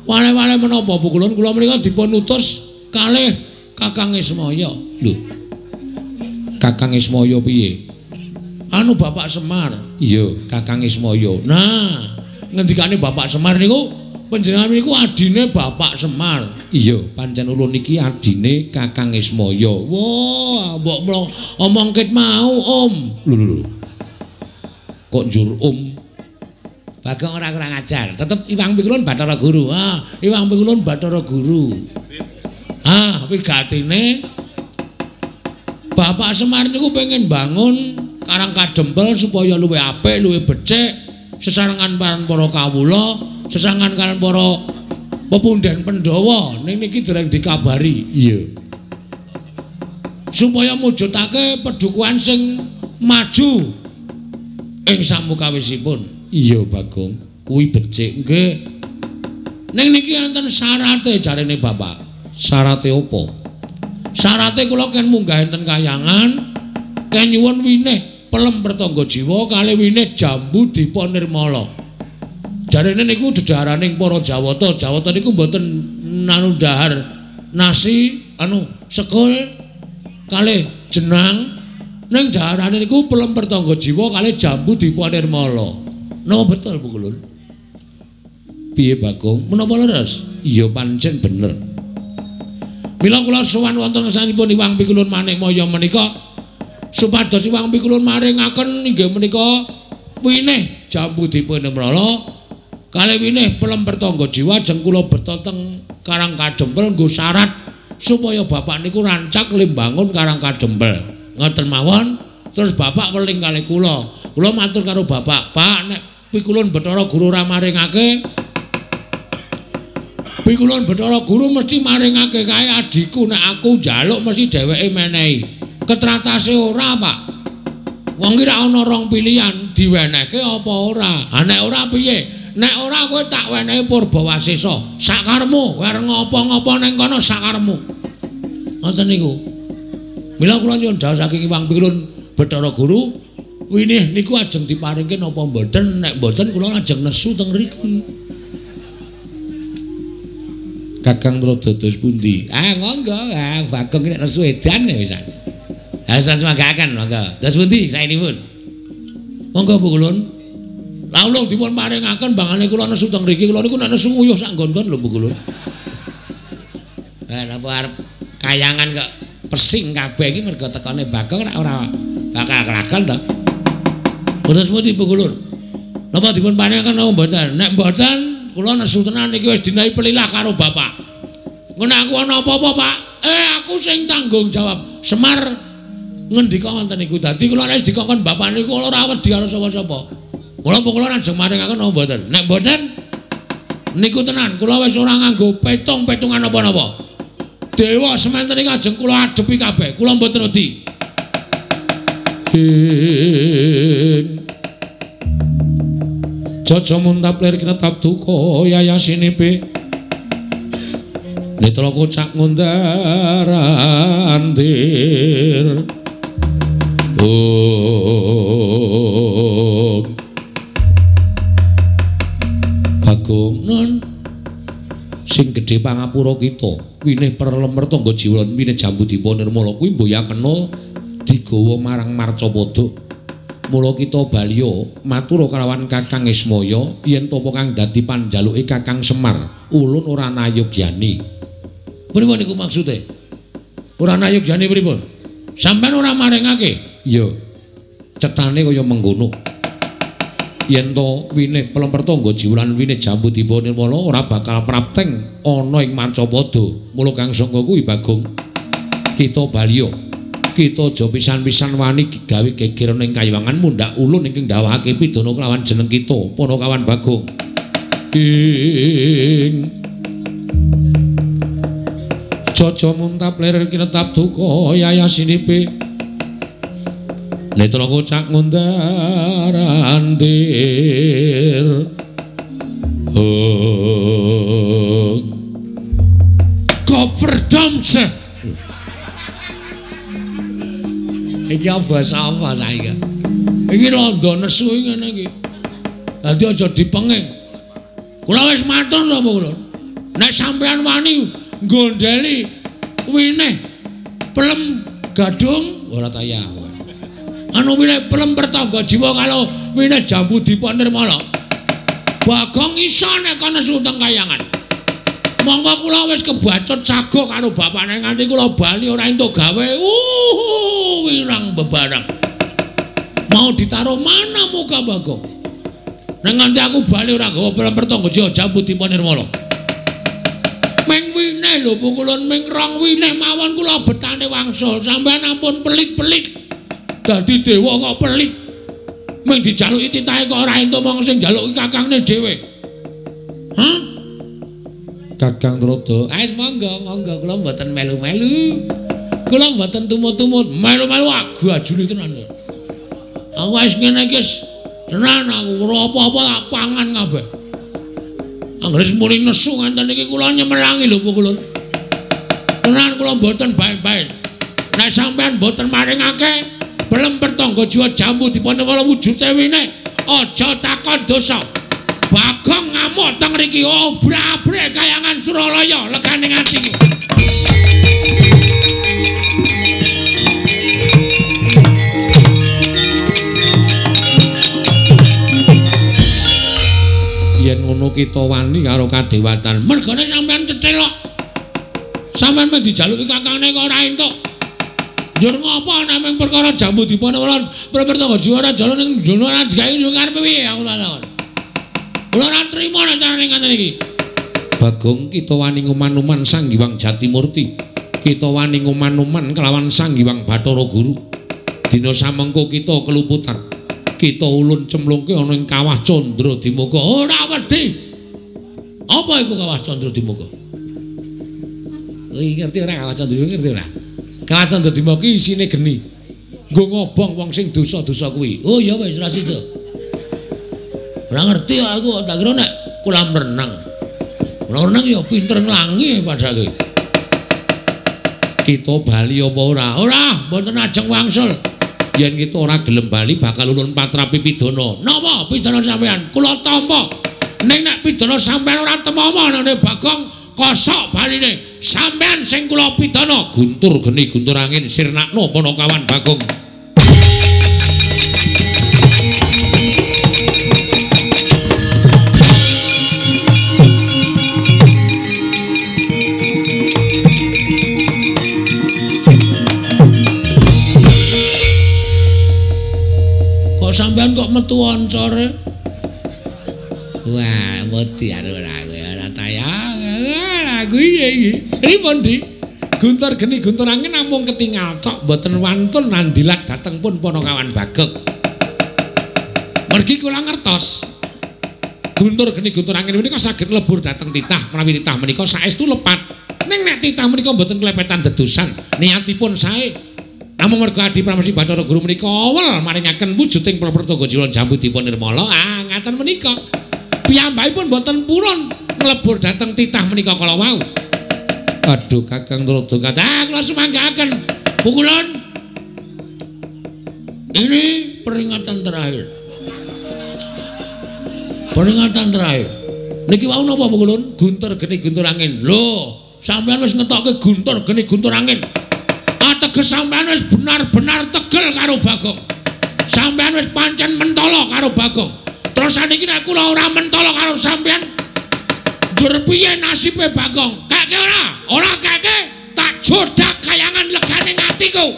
Wale-wale menapa pukulun kula menika dipun utus kalih Kakang Ismaya. Lho. Kakang Ismaya piye? Anu Bapak Semar. Iya, Kakang Ismaya. Nah, ngendikane Bapak Semar niku panjenengan niku adine Bapak Semar. Iya, pancen ulun niki adine Kakang Ismaya. Wah, mbok omong ket mau, Om. Lho lho lho. Kok njur Om? Bagong ora kurang ajar. Tetep Iwang Pikulun Bathara Guru. Ah, Iwang Pikulun Bathara Guru. Ah, wigatine Bapak Semar niku pengen bangun Karang Kadempel supaya luwih apik, luwih becik, sesarengan para kawula, sesarengan kalian para pepunden Pandhawa. Ning niki dereng dikabari. Iya. Supaya mujudake pedukuhan sing maju ing samukawisipun. Iya, Bagong, kuwi becik nggih. Ning niki enten syarate jarene Bapak. Syarate apa? Syarate kula ken munggah enten kayangan, ken nyuwun winih pelem pertangga jiwa kalih winih jambu dipa nirmala. Jarene niku dedhaharaning para Jawata. Jawata niku mboten nanu dhahar nasi anu sekul kalih jenang, ning dhaharane niku pelem pertangga jiwa kalih jambu dipa nirmala. Napa betul Bu Kulun? Piye Bagong? Menapa leres? Iya pancen bener. Mila kula sowan wonten ngarsanipun Iwang Pikulun Manikmaya menika Supados Iwang Pikulun maringaken inggih menika winih jambu dipa nirmala kalih winih pelem pertangga jiwa ajeng kula beta teng Karang Kadempel nggo syarat supaya bapak niku rancak limbangun Karang Kadempel. Ngoten mawon. Terus bapak weling kalih kula. Kula matur karo bapak, "Pak, nek Pikulun Bathara Guru ora maringake, Pikulun Bathara Guru mesti maringake kae adhiku, nek aku njaluk mesti dheweke menehi." Ketratase ora, Pak. Wong ki ra ana rong pilihan, diwenehke apa ora. Ha nek ora piye? Nek ora kowe tak wenehi Purbawasesa, sakarmu, kowe arep ngopo-ngopo ning kono sakarmu. Ngoten niku. Mila kula nyuwun dhawuh saking Iwang Pikulun Bathara Guru, winih niku ajeng diparingke napa mboten? Nek mboten kula ajeng nesu teng mriki. Kakang Trada dos pundi? Ah monggo, ah Bagong nek nesu edan wisan. Ah samanggaken monggo. Dos pundi saenipun? Monggo Bu Kulun. Lah ulung dipun paringaken bangane kula nesu teng mriki, kula niku nek nesu nguyuh sak nggon-nggon lho Bu Kulun. Lah napa arep kayangan kok pesing kabeh iki mergo tekane Bagong ora bakal kelakon to. Boten pundi Bu Kulun? Napa dipun paringaken napa mboten? Nek mboten kula nesu tenan iki wis dinahi pelilah karo bapak. Ngono aku ana apa-apa, Pak? Aku sing tanggung jawab. Semar ngendika ngoten niku. Dadi kula nek dikongkon bapak niku kula ora wedi karo sapa-sapa. Kula kula ajeng maringaken napa mboten? Nek mboten niku tenan kula wis ora nganggo petung-petungan napa-napa. Dewa sementen iki ajeng kula adepi kabeh. Kula mboten wedi. Jaja muntap lir kinetap duka yayasinipe netra kocak ngundar andir. Oh Bagong nun sing gedhe pangapura kita winih perlem mertangga jiwa winih jambu dipa nirmala kuwi mboyakena digawa marang Marcapada. Mula kita baliya matur kalawan Kakang Ismaya yen tapa kang dadi panjaluke Kakang Semar ulun ora nayogyani. Pripun niku maksude? Ora nayogyani pripun? Sampeyan ora maringake? Iya. Cetane kaya mengkono. Yen to winih pelem pertangga jiwa lan winih jambu dipa nirmala ora bakal prapteng ana ing Marcapada. Mula kang sangka kuwi Bagong kita baliya kita aja pisan-pisan wani gawe geger ning kayiwangan mundhak ulun ingkang ndawahake pidana kelawan jeneng kita Panakawan Bagong. Ing Jaja muntap lir kinetap duka yayasinipe netra kocak ngundar andir. Oh Koperdamse. Iki basa apa ta iki? Iki londo nesu ngene iki. Dadi aja dipenging. Kula wis matur lho kula. Nek sampean wani nggondheli winih pelem gadung ora ta ya. Anu winih pelem pertangga jiwa karo winih jambu dipa nirmala. Bagong iso nek nesu teng kayangan. Monggo kula wis kebacut sago karo bapakne nganti kula bali ora entuk gawe. Wirang bebarang. Mau ditaruh mana muka Bagong? Nek nganti aku bali ora nggawa pelem pertangga jiwa jambu dipa nirmala. Ming winih lho pukulun ming rong winih mawon kula betane wangsul. Sampeyan ampun pelit-pelit. Dadi dewa kok pelit. Ming dijaluki titahe kok ora entuk mong sing njaluki kakangne dhewe. Hah? Kakang Trada, wis monggo monggo kula mboten melu-melu. Kula mboten tumut-tumut, melu-melu agajuli tenan. Aku wis ngene iki tenan aku ora apa-apa tak pangan kabeh. Anggere muni nesu nganten iki kula nyemelangi lho pukulun. Tenan kula mboten baen-baen. Nek sampean mboten maringake pelem pertangga jiwa jambu dipanewala wujude winih, aja takon dosa. Bagong ngamuk teng mriki obrak-abrik kayangan Suralaya legane atiku. Yen ngono kita wani karo kadewatan. Mergane sampean cethil kok. Sampean mung dijaluki kakangne kok ora entuk. Njur ngopo namung perkara Jambudipa ora Pertangga Jiwa ora jalan ning jono ora digawe yo karepe piye aku tak takon. Kula ora trima nek carane ngaten iki. Bagong kita wani nguman-uman Sang Hyang Jatimurti. Kita wani nguman-uman kelawan Sang Hyang Bathara Guru. Dina samengko kita keluputan. Kita ulun cemlungke ana ing Kawah Candra Dimuka. Ora wedi. Apa iku Kawah Candra Dimuka? Kuwi ngerti ora Kawah Candra ngerti ora? Kawah Candra Dimuka ki isine geni. Nggo ngobong wong sing dosa-dosa kuwi. Oh ya wis ora sida. Ora ngerti aku, tak kira nek kolam renang. Ora renang ya pinter nglangi padake. Kita bali apa ora? Ora, mboten ajeng wangsul. Yen kita ora gelem bali bakal ulun patrapi pidana. Napa pidana sampean? Kula tampa. Ning nek pidana sampean ora temama nane Bagong kosok baline. Sampean sing kula pidana guntur geni guntur angin sirnakno panakawan Bagong. Kok sampean kok metu oncore? Wah, wedi ora ora tayang. Lah kuwi iki. Pripun, Dik? Guntur geni guntur angin namung ketingal tok mboten wantun nandilat dhateng pun panakawan Bagong. Mergi kula ngertos. Guntur geni guntur angin menika saged lebur dhateng titah menawi titah menika saestu lepat. Ning nek titah menika mboten klepetan dedusan, niatipun sae. Namung merga Adi Pramesti Bathara Guru menika awel maringaken wujuding Prapertangga Jiwa Jambudipa Nirmala. Ah, ngaten menika. Piyambakipun mboten purun nglebur dhateng titah menika kala wau. Aduh Kakang Tuladha kathah kula sumanggaaken. Pukulun. Ini peringatan terakhir. Peringatan terakhir. Niki wau napa Pukulun? Guntur geni guntur angin. Lho, sampean wis ngetokke guntur geni guntur angin. Ateges sampean wis benar-benar tegel karo Bagong. Sampean wis pancen mentala karo Bagong. Terus saniki nek kula ora mentala karo sampean, njur piye nasibe Bagong? Kake ora? Ora kake, tak jodak kayangan legane atiku.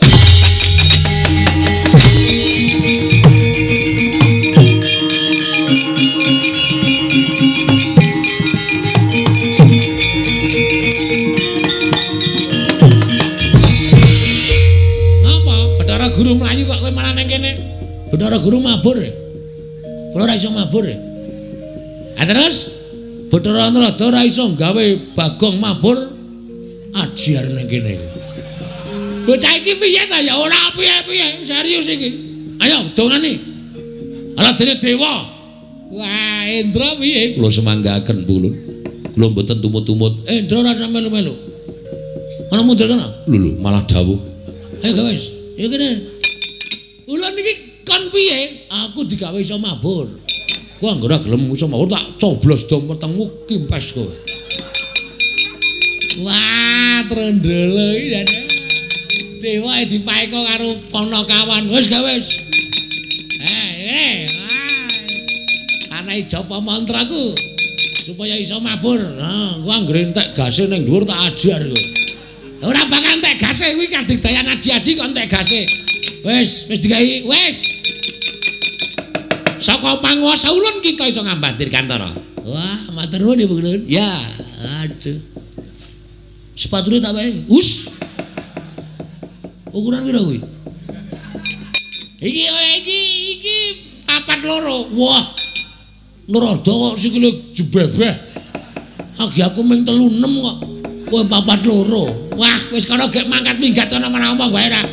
Napa? Bathara Guru mlayu kok kowe malah nang kene? Bathara Guru mabur. Kula ora iso mabur. Ha terus Bathara Antrada ora iso gawe Bagong mabur ajiar nang kene. Bocah iki piye ta ya ora piye-piye, serius iki. Ayo dongane. Ala dene dewa. Wah, Indra piye? Kula semanggaaken Pulun. Kula mboten tumut-tumut. Indra ora usah melu-melu. Ana mundur kono? Lho lho, malah dawuh. Ayo wis. Ayo kene. Ulun iki kon piye? Aku digawe iso mabur. Ku anggere gelem iso mabur tak coblos dom wetengmu kimpes kowe. Wah, trendele iki jane. Dewa dipaeka karo panakawan. Wis gawe wis. Eh, wah. Ana japa mantraku supaya iso mabur. Nah, ku anggere entek gase ning dhuwur tak ajar kowe. Ora bakal entek gase kuwi kadigdayan aji-aji kok entek gase. Wis, wis digawe, wis. Saka panguwasa ulun kita iso ngambah dirgantara. Wah, matur nuwun Ibu Ulun. Ya, aduh. Sepatune tak wae. Us. Ukuran pira kuwi? Iki iki iki 42. Wah. Nrada kok sikile jebebeh. Agi aku ming 36 kok. Kowe 42. Wah, wis kono gek mangkat minggat ana omong wae ra.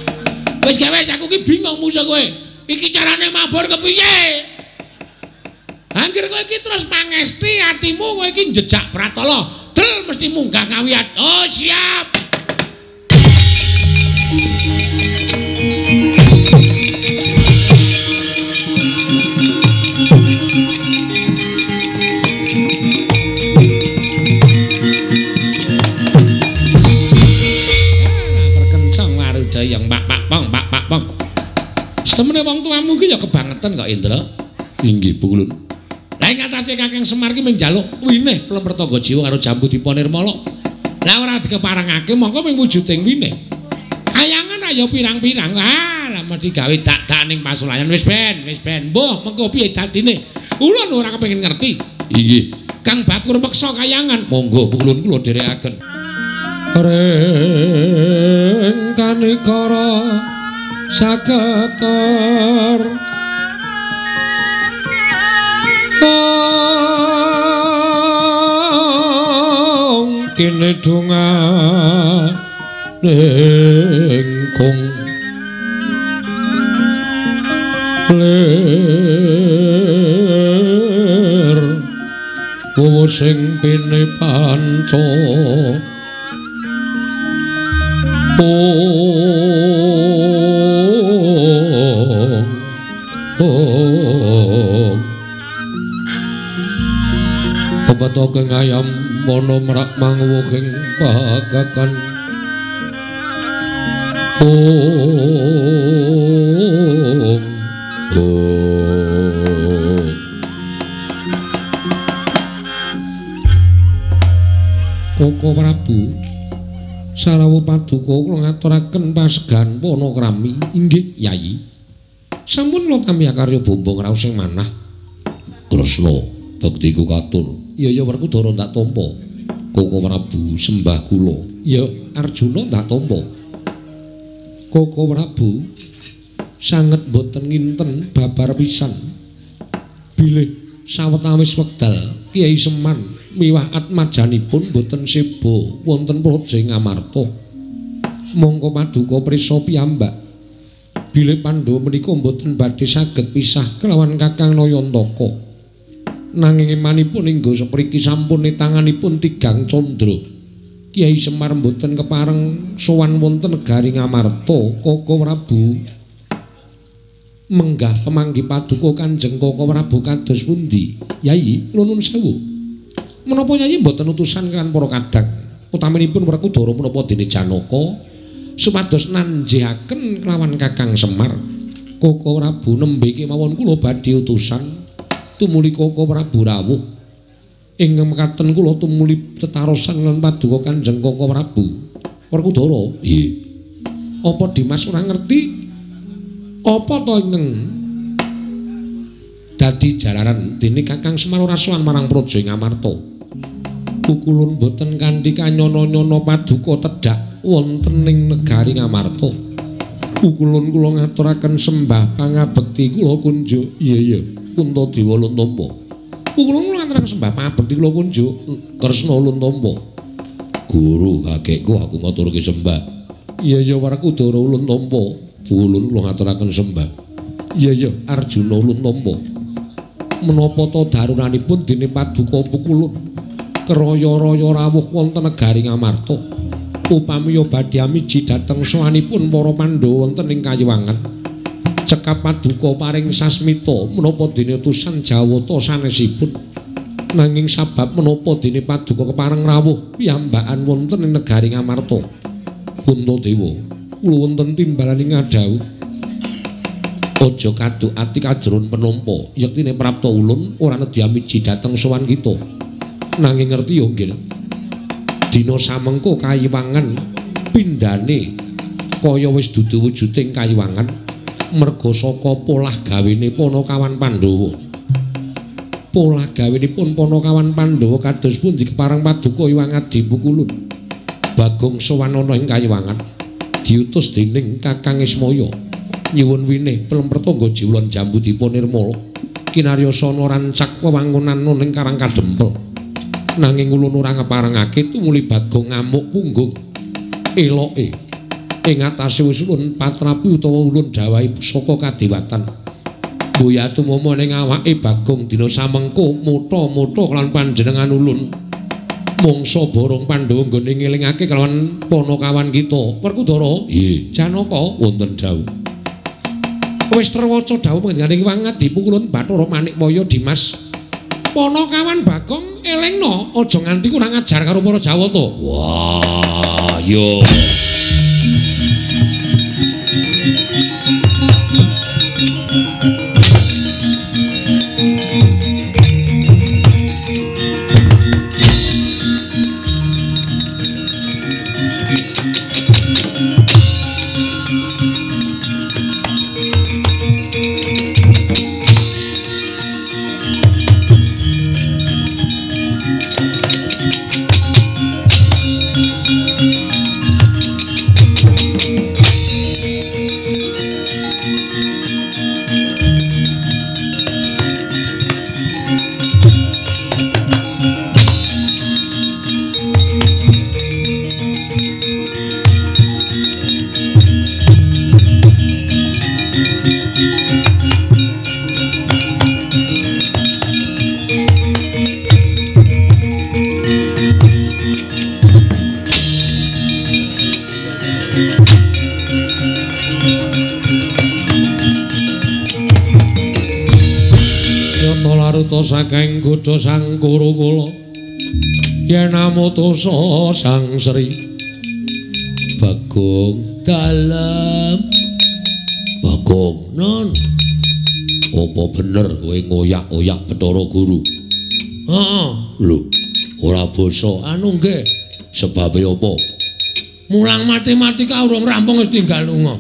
Wis gawe aku ki bingung musuh kowe. Iki carane mabur kepiye? Angger kowe iki terus pangesti atimu kowe iki njejak pratala. Del mesti munggah ngawiyat. Oh, siap. Perkencang warudaya yang pak pak pong pak pak pong. Temene wong tuamu ki ya kebangetan kok Indra. Inggih Pulun. Lah ing atase Kakang Semar ki mung njaluk winih Plempertangga Jiwa karo Jambudipa Nirmala. Lah ora dikeparengake mongko mung wujuding winih. Kayangan ra ya pirang-pirang. Ah, lah mesti gawe dak-dak ning pasulayan wis ben, wis ben. Mbuh, mengko piye dadine? Ulun ora kepengin ngerti. Inggih. Kang Bakur meksa kayangan. Monggo pukulun kula dherekaken. Ring kanikara saketer kene donga ning kong lir wowo sing pene panca Obat ayam wana merak manguwuhing pagakan Om Om Koko Prabu Sarawu paduka kula ngaturaken pasegan panakrami. Inggih Yayi. Sampun kula tampi akarya bombong raos sing manah. Kresna bektiku katur. Iya ya Werkudara ndak tampa. Koko Prabu sembah kula. Ya Arjuna ndak tampa. Koko Prabu sanget boten nginten babar pisan. Bilih sawetawis wekdal Kyai Seman miwah atmajanipun boten seba wonten Praja Ngamarta. Mongko paduka prisa piyambak. Bilih Pandhawa menika boten badhe saged pisah kelawan Kakang Nayantaka. Nanging emanipun hingga sepriki sampun tanganipun tigang candra. Kyai Semar mboten kepareng sowan wonten negari Ngamarta. Koko Prabu menggah pemanggi paduka Kanjeng Koko Prabu kados pundi? Yayi, nuwun sewu. Menapa Yayi mboten utusan kan para kadang utaminipun Werkudara menapa dene Janaka supados nanjihaken kelawan Kakang Semar. Koko Prabu nembe kemawon kula badhe utusan tumuli Koko Prabu rawuh. Ing mekaten kula tumuli tetarosan lan paduka Kanjeng Koko Prabu. Werkudara, nggih. Apa Dimas ora ngerti? Apa to ingkang dadi jalaran dene Kakang Semar ora sowan marang Praja Ngamarta? Pukulun boten kanthi kanyono-nyono paduka tedhak wonten ing negari Ngamarta. Pukulun kula ngaturaken sembah pangabekti kula kunjuk. Iya iya. Puntadewa ulun tampa. Pukulun kula ngaturaken sembah pangabekti kula kunjuk. Kresna ulun tampa. Guru kakekku aku ngaturke sembah. Iya iya Werkudara ulun tampa. Ulun kula ngaturaken sembah. Iya iya Arjuna ulun tampa. Menapa ta darunanipun dene paduka pukulun keraya-raya rawuh wonten negari Ngamarta. Upami badhe amiji dhateng sowanipun para Pandhawa wonten ing Kayiwangan. Cekap paduka paring sasmita menapa dene utusan Jawata sanesipun. Nanging sabab menapa dene paduka kepareng rawuh piyambakan wonten ing negari Ngamarta. Puntadewa, kula wonten timbalan ing ngadhawuh. Aja kaduk ati kajron penampa, yektine prapta ulun ora nedhi amiji dhateng sowan kita. Nanging ngerti ya nggih. Dina samengko Kayiwangan pindhane kaya wis dudu wujuding Kayiwangan merga saka polah gawene Panakawan Pandhawa. Polah gawenipun Panakawan Pandhawa kados pundi kepareng paduka Hyang Adi Pukulun. Bagong sowan ana ing Kayiwangan diutus dening Kakang Ismaya nyuwun winih pelem pertangga jiwlan Jambudipa Nirmala kinaryosana rancak wewangunan ning Karang Kadempel. Nanging ulun ora ngeparengake tumuli Bagong ngamuk punggung eloke ing atase wis ulun patrapi utawa ulun dawahi pusaka kadewatan. Boya tumama ning awake Bagong dina samengko mutha-mutha kelawan panjenengan ulun. Mangsa borong Pandhawa nggone ngelingake kelawan panakawan kita. Werkudara, nggih. Janaka wonten dawuh. Wis terwaca dawuh panjenengane Hyang Adi Pukulun Bathara Manikmaya Dimas. Panakawan Bagong elingno aja nganti kurang ajar karo para Jawata. Wah, yo. Nyata laruta saking godha sang Kurukula yen amutusa Sang Sri Bagong dalem. Bagong non, apa bener kowe ngoyak-oyak Bathara Guru? Heeh. Lho, ora basa anu nggih. Sebabe apa? Mulang matematika urung rampung wis tinggal lunga.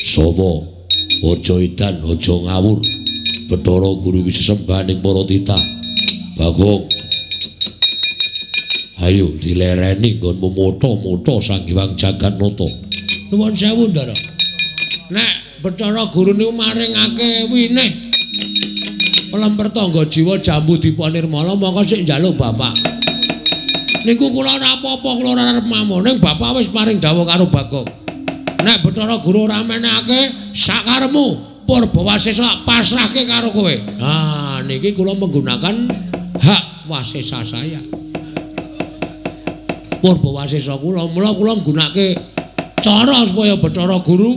Sapa? Aja edan, aja ngawur. Bathara Guru iki sesembahaning para titah. Bagong, ayo dilereni nggonmu motha-motha Sang Hyang Jagatnata. Nuwun sewu, Ndara. Nek Bathara Guru niku maringake winih pelemper tangga jiwa jambu dipa nirmala mongko sik njaluk bapak. Niku kula ora apa-apa, kula ora arep mamung, ning bapak wis paring dawuh karo Bagong. Nek Bathara Guru ora menehake sakarepmu Purba Wasesa pasrahke karo kowe. Ah, niki kula menggunakan hak wasesa saya. Purba Wasesa kula, mula kula nggunakake cara supaya Bathara Guru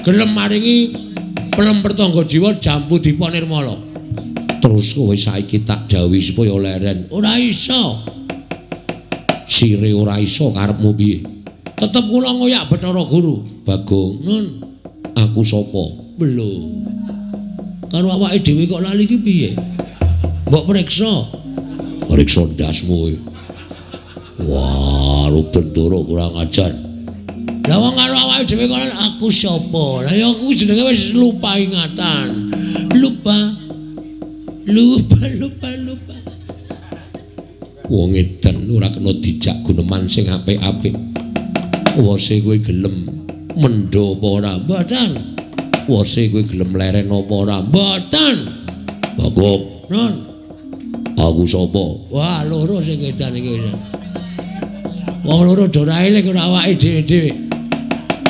gelem maringi pelemper tangga jiwa jambu dipa nirmala. Terus kowe saiki tak dawuhi supaya leren. Ora iso. Sire ora iso karepmu piye? Tetep kula ngoyak Bathara Guru. Bagong, nun, aku sapa? Belum. Karo awake dhewe kok lali iki piye? Mbok periksa. Periksa ndasmu. Wah, Ruben Ndoro kurang ajar. Lah wong karo awake dhewe kok aku sapa? Lah ya aku jenenge wis lupa ingatan. Lupa. Lupa, lupa, lupa. Wong edan ora kena dijak guneman sing apik-apik. Wose kowe gelem mendho apa ora? Mboten. Wose kowe gelem leren apa ora? Mboten. Bagong, non. Aku sapa? Wah, loro sing edan iki wis. Wong loro do ora eling ora awake dhewe-dhewe.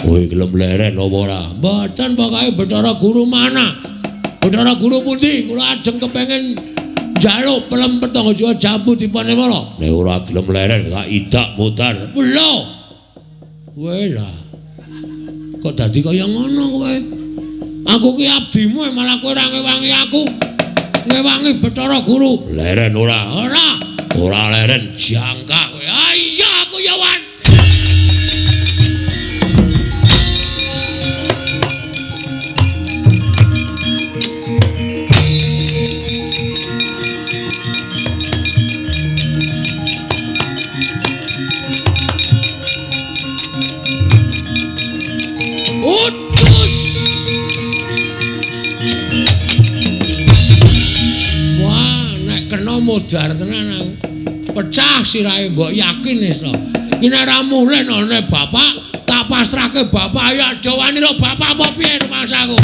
Kowe gelem leren apa ora? Mboten, pokoke Bathara Guru mana? Bathara Guru pundi? Kula ajeng kepengin njaluk pelemper tangga jiwa jambu dipa nirmala. Nek ora gelem leren tak idak mutar. Lho. Kowe lah. Kok dadi kaya ngono kowe? Aku ki abdimu malah kowe ora ngewangi aku. Ngewangi Bathara Guru. Leren ora? Ora. Ora leren jangka kowe. Ah iya aku ya wan. Modar tenan aku. Pecah sirahe mbok yakin wis to. Iki nek ora mulih nane bapak, tak pasrahke bapak ayo aja wani lho bapak apa piye rumangsaku.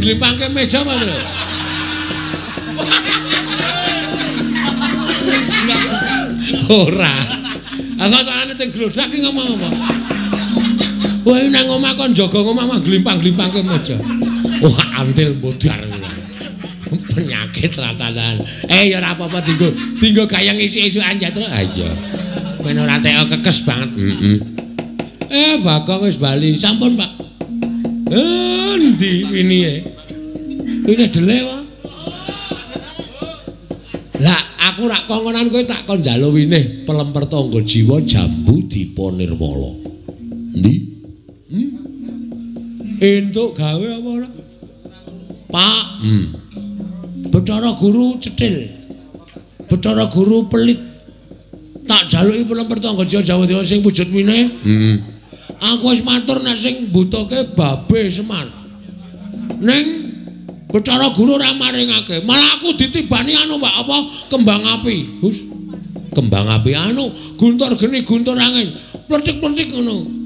Glimpangke meja apa lho? Ora. Aku sakjane sing glodak ki ngomong apa? Kowe nang omah kon jaga omah mah glimpang-glimpangke meja. Wah, antil modar. Penyakit ratanan. Eh ya ora apa-apa dinggo, dinggo gayeng isuk-isukan Jatro. Ha iya. Men ora teko kekes banget. Heeh. Eh Bagong wis bali. Sampun, Pak. Endi winihe? Winihe dele wae. Lah aku rak kongkonan kowe tak kon njaluk winih pelemper tangga jiwa jambu dipa nirmala. Endi? Hmm? Entuk gawe apa ora? Pak. Hmm. Bathara Guru cethil. Bathara Guru pelit. Tak jaluki pelemper tangga jiwa jambu dipa sing wujud winih. Heeh. Aku wis matur nek sing mbutuhke babe Semar. Ning Bathara Guru ora maringake. Malah aku ditibani anu Pak, apa kembang api. Hus. Kembang api anu guntur geni guntur angin. Plecik-plecik ngono.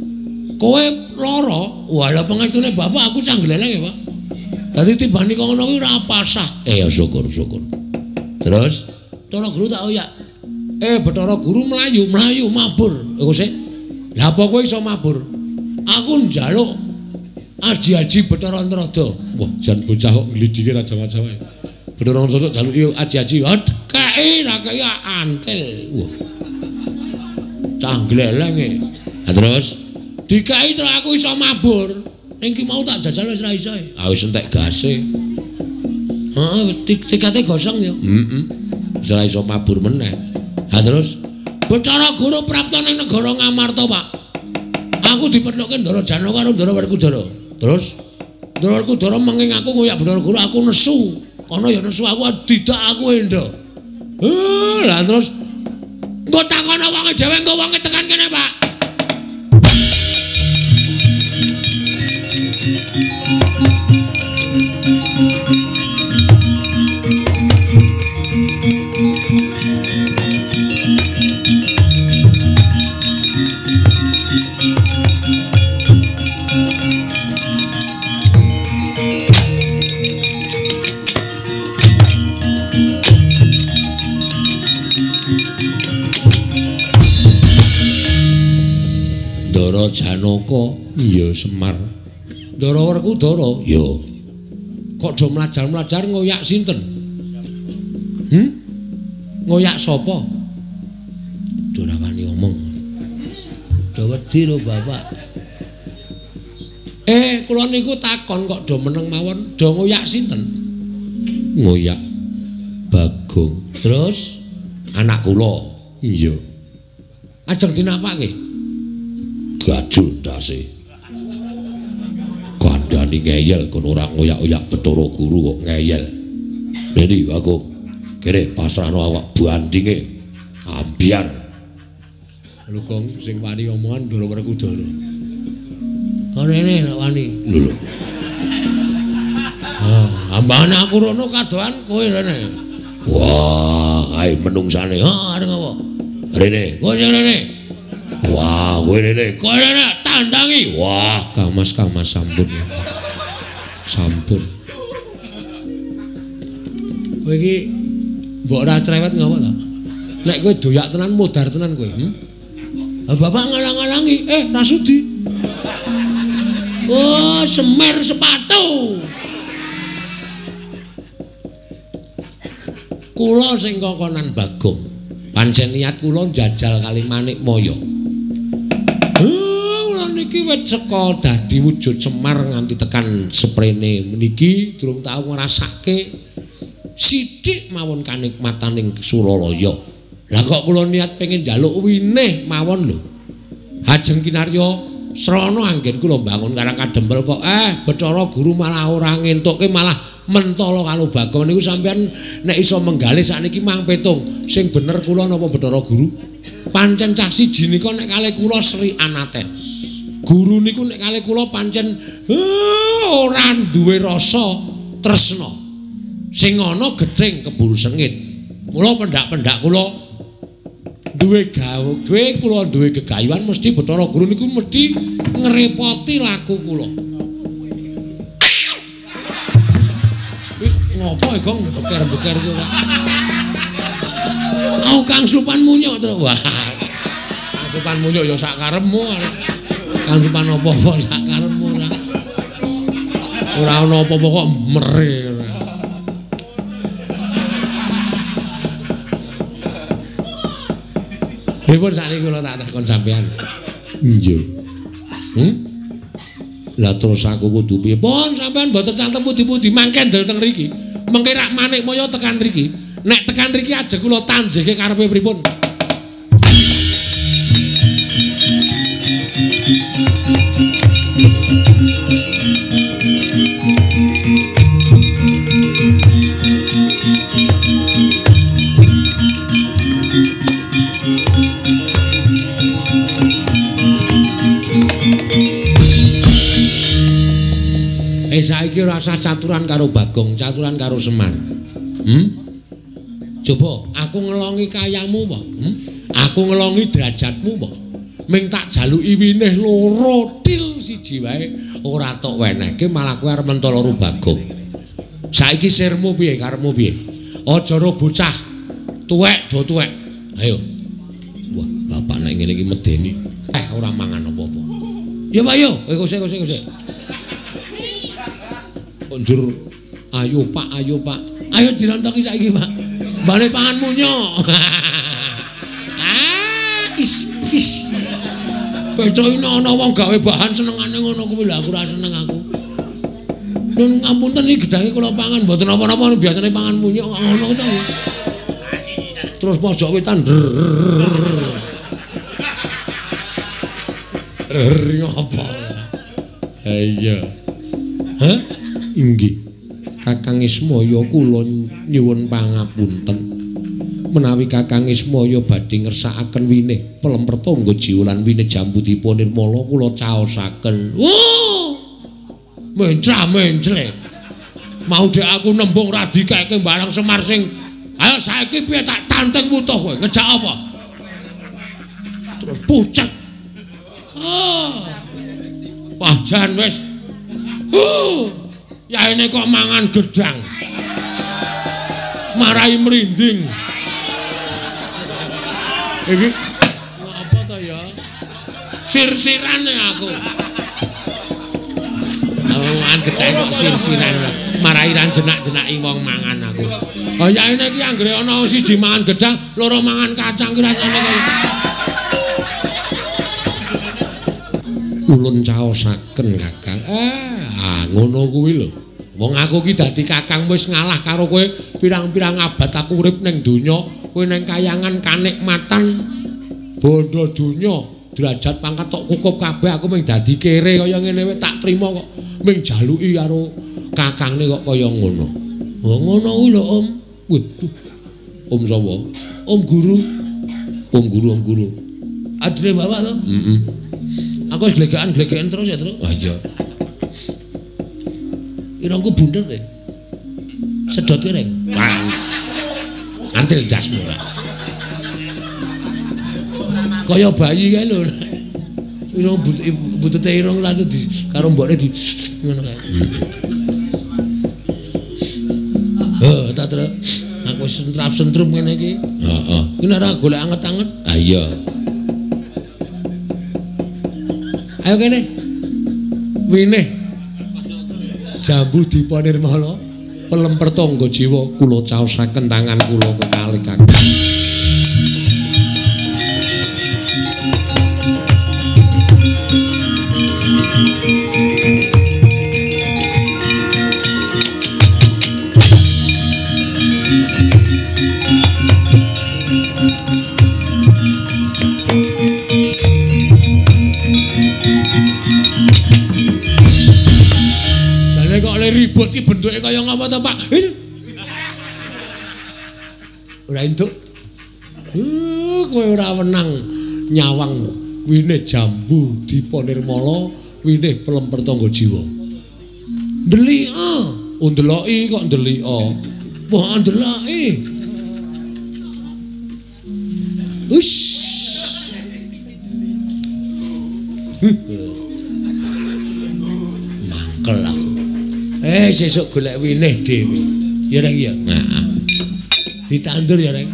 Kowe lara, wah lha pengestune bapak aku cah gleleng ya, Pak. Dadi tibane kok ngono kuwi ora pasah. Ya syukur, syukur. Terus Bathara Guru tak oyak. Bathara Guru mlayu, mlayu mabur. Iku sik. Lah apa kowe iso mabur? Aku njaluk aji-aji Bathara Antrada. Wah, jan bocah kok nglidike ra jawa-jawa. Bathara Antrada jaluki aji-aji. Kae ra kaya antil. Wah. Cah glelenge. Lah terus dikai terus aku iso mabur. Ning ki mau tak jajal wis ra iso. Ah wis entek gase. Heeh, tikate gosong ya. Heeh. Wis ora iso mabur meneh. Ha terus Bathara Guru prapta ning negara Ngamarta, Pak. Aku dipethuke Ndara Janaka karo Ndara Werkudara. Terus Ndara Werkudara menging aku ngoyak Bathara Guru, aku nesu. Kono ya nesu aku didak aku endo. Lah terus engko takono wonge dhewe, engko wonge tekan kene, Pak. Ndara Janaka, iya Semar. Ndara Werkudara, ya. Kok do mlajar-mlajar ngoyak sinten? Ngoyak sapa? Do ora wani omong. Do wedi lho, Bapak. Kula niku takon kok do meneng mawon, do ngoyak sinten? Ngoyak Bagong. Terus anak kula, iya. Ajeng dinapake? Gajul ndase. Kandhani ngeyel kono ora ngoyak-oyak Bathara Guru kok ngeyel. Endi Bagong? Kene pasrahno awak bandinge. Ambyar. Lho Gong sing wani omongan Ndara Werkudara. Kok rene nek wani. Lho lho. Ah, ambane aku rono kadohan kowe rene. Wah, kae menungsane. Ha arep apa? Rene, kowe sing rene. Wah, kowe rene, kowe rene tandangi. Wah, kamas-kamas sampun. Sampun. Kowe iki mbok ora cerewet ngapa ta? Nek kowe doyak tenan modar tenan kowe, Bapak ngalang-alangi, ra sudi. Oh, semer sepatu. Kula sing kokonan Bagong. Pancen niat kula njajal kali Manikmaya. Kula niki wit saka dadi wujud Semar nganti tekan seprene meniki durung tau ngrasake sithik mawon kanikmataning Suralaya. Lah kok kula niat pengen njaluk winih mawon lho. Hajeng kinarya srana anggen kula mbangun Karang Kadempel kok Bathara Guru malah ora ngentukke malah mentala karo Bagong niku sampean nek iso menggalih sakniki mang petung sing bener kula napa Bathara Guru. Pancen cah siji nika nek kalih kula Sri Anaten. Guru niku nek kalih kula pancen ora duwe rasa tresna. Sing ana gething keburu sengit. Mula pendak-pendak kula duwe gawe kula duwe gegayuhan mesti Bathara Guru niku mesti ngrepoti laku kula. Ngopo e Gong beker-beker iki ora? Aku Kang Slupan munyuk terus. Wah. Kang Slupan munyuk ya sak karepmu. Kang Slupan apa-apa sak karepmu ora. Ora ana apa-apa kok mere. Pripun sakniki kula tak takon sampean? Nggih. Lah terus aku kudu piye? Pun sampean mboten santem pundi-pundi mangke ndel teng mriki. Mengke rak Manikmaya tekan mriki. Nek tekan mriki aja kula tanjeke karepe pripun? Saiki ora usah caturan karo Bagong, caturan karo Semar. Coba aku ngelongi kayamu apa? Aku ngelongi derajatmu apa? Ming tak jaluki winih loro til siji wae ora tok wenehke malah kowe arep mentolo karo Bagong. Saiki sirmu piye karepmu piye? Aja ro bocah tuwek do tuwek. Ayo. Wah, bapak nek ngene iki medeni. Ora mangan apa-apa. Ya Pak yo, kosek. Kok njur ayo Pak, ayo Pak. Ayo dirontoki saiki Pak. Bali panganmu nyok. Ah, is. Petro ini ana wong gawe bahan senengane ngono kuwi lho aku ora seneng aku. Nun ngapunten iki gedange kula pangan mboten napa-napa biasane pangan munyuk kok ngono to. Terus pojok wetan. Ngapa? Ha iya. Hah? Inggih. Kakang Ismaya kula nyuwun pangapunten. Menawi Kakang Ismaya badhe ngersakaken winih pelem pertangga jiwa lan winih jambu dipa nirmala kula caosaken. Wuh! Mencra-mencre. Mau dek aku nembung ra dikeke barang Semar sing ayo saiki piye tak tanteng wutuh kowe ngejak apa? Terus pucet. Oh. Wah jan wis. Yaene kok mangan gedang. Marai merinding. Iki apa to ya? Sir-sirane aku. Aku mangan gedang kok sir-siran. Marai ra jenak-jenaki wong mangan aku. Oh yaene iki anggere ana siji mangan gedang, loro mangan kacang ki rasane kaya. Ulun caosaken Kakang. Ngono kuwi lho. Wong aku ki dadi kakang wis ngalah karo kowe pirang-pirang abad aku urip ning donya, kowe ning kayangan kanikmatan bondo donya, derajat pangkat tok kukup kabeh aku mung dadi kere kaya ngene wae tak trima kok mung jaluki karo kakangne kok kaya ngono. Oh ngono kuwi lho Om. Waduh. Om sapa? Om guru. Om guru, Om guru. Adine bapak to? Heeh. Aku wis glegekan-glegekan terus ya, Truk. Wah iya. Irungku bunder e. Sedot piring. Wah. Antil jasmu ora. Kaya bayi kae lho. Irung butute irung langsung di karo mbokne di ngono kae. Heh, ta Truk. Aku sentrap-sentrup ngene iki. Heeh. Iki nek ora golek anget-anget. Ha iya. Ayo kene. Winih. Jambu Dipa Nirmala pelem pertangga jiwa kula caosaken tangan kula kekalih kakang. Ribut iki bentuke kaya ngapa to, Pak? Ora entuk. Kowe ora wenang nyawang winih jambu Dipa Nirmala, winih pelem pertangga jiwa. Ndelika, ndeloki kok ndelika. Wah, ndeloki. Ush. Mangkel aku. Sesuk golek winih dhewe. Ya Reng ya. Heeh. Ditandur ya Reng.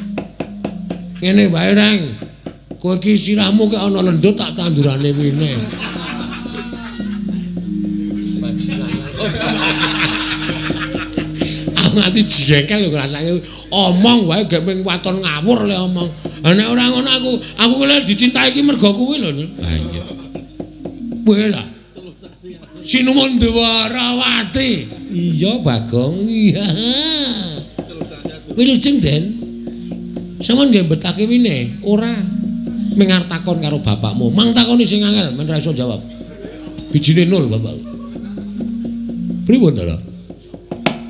Ngene wae Reng. Kowe iki sirahmu kek ana lendut tak tandurane winih. Aku nganti jengkel lho rasane omong wae gek ming waton ngawur le omong. Lah nek ora ngono aku lek dicintai iki mergo kuwi lho. Ha iya. Kowe lah. Sinuwun Dwarawati. Iya Bagong. Iya. Wilujeng Den. Sampeyan nggih mbetake winih? Ora. Ming arep takon karo bapakmu. Mang takoni sing angel men ra iso jawab. Bijine nol bapak. Pripun to lho?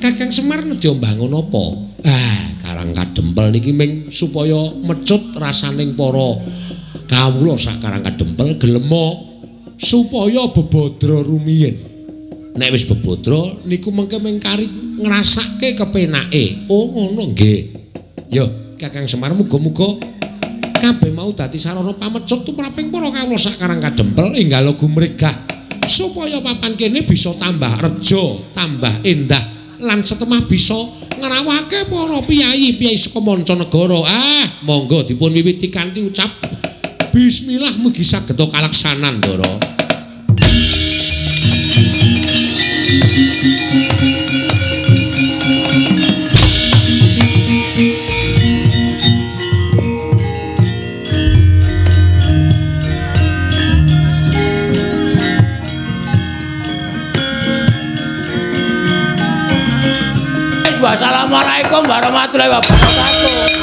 Kakang Semar nedya mbangun apa? Ah, Karang Kadempel niki ming supaya mecut rasaning para kawula sak Karang Kadempel gelema supaya bebadra rumiyin. Nek wis bebadra niku mengke ming kari ngrasake kepenake. Oh ngono nggih. Yo, Kakang Semar muga-muga kabeh mau dadi sarana pamecut tumraping para kawula sakarang kadempel enggal gumregah supaya papan kene bisa tambah reja, tambah endah lan setemah bisa ngrawake para piyayi-piyayi saka mancanegara. Ah, monggo dipun wiwiti kanthi ucap bismillah mugi saged kalaksanan, Ndara. Wassalamualaikum warahmatullahi wabarakatuh.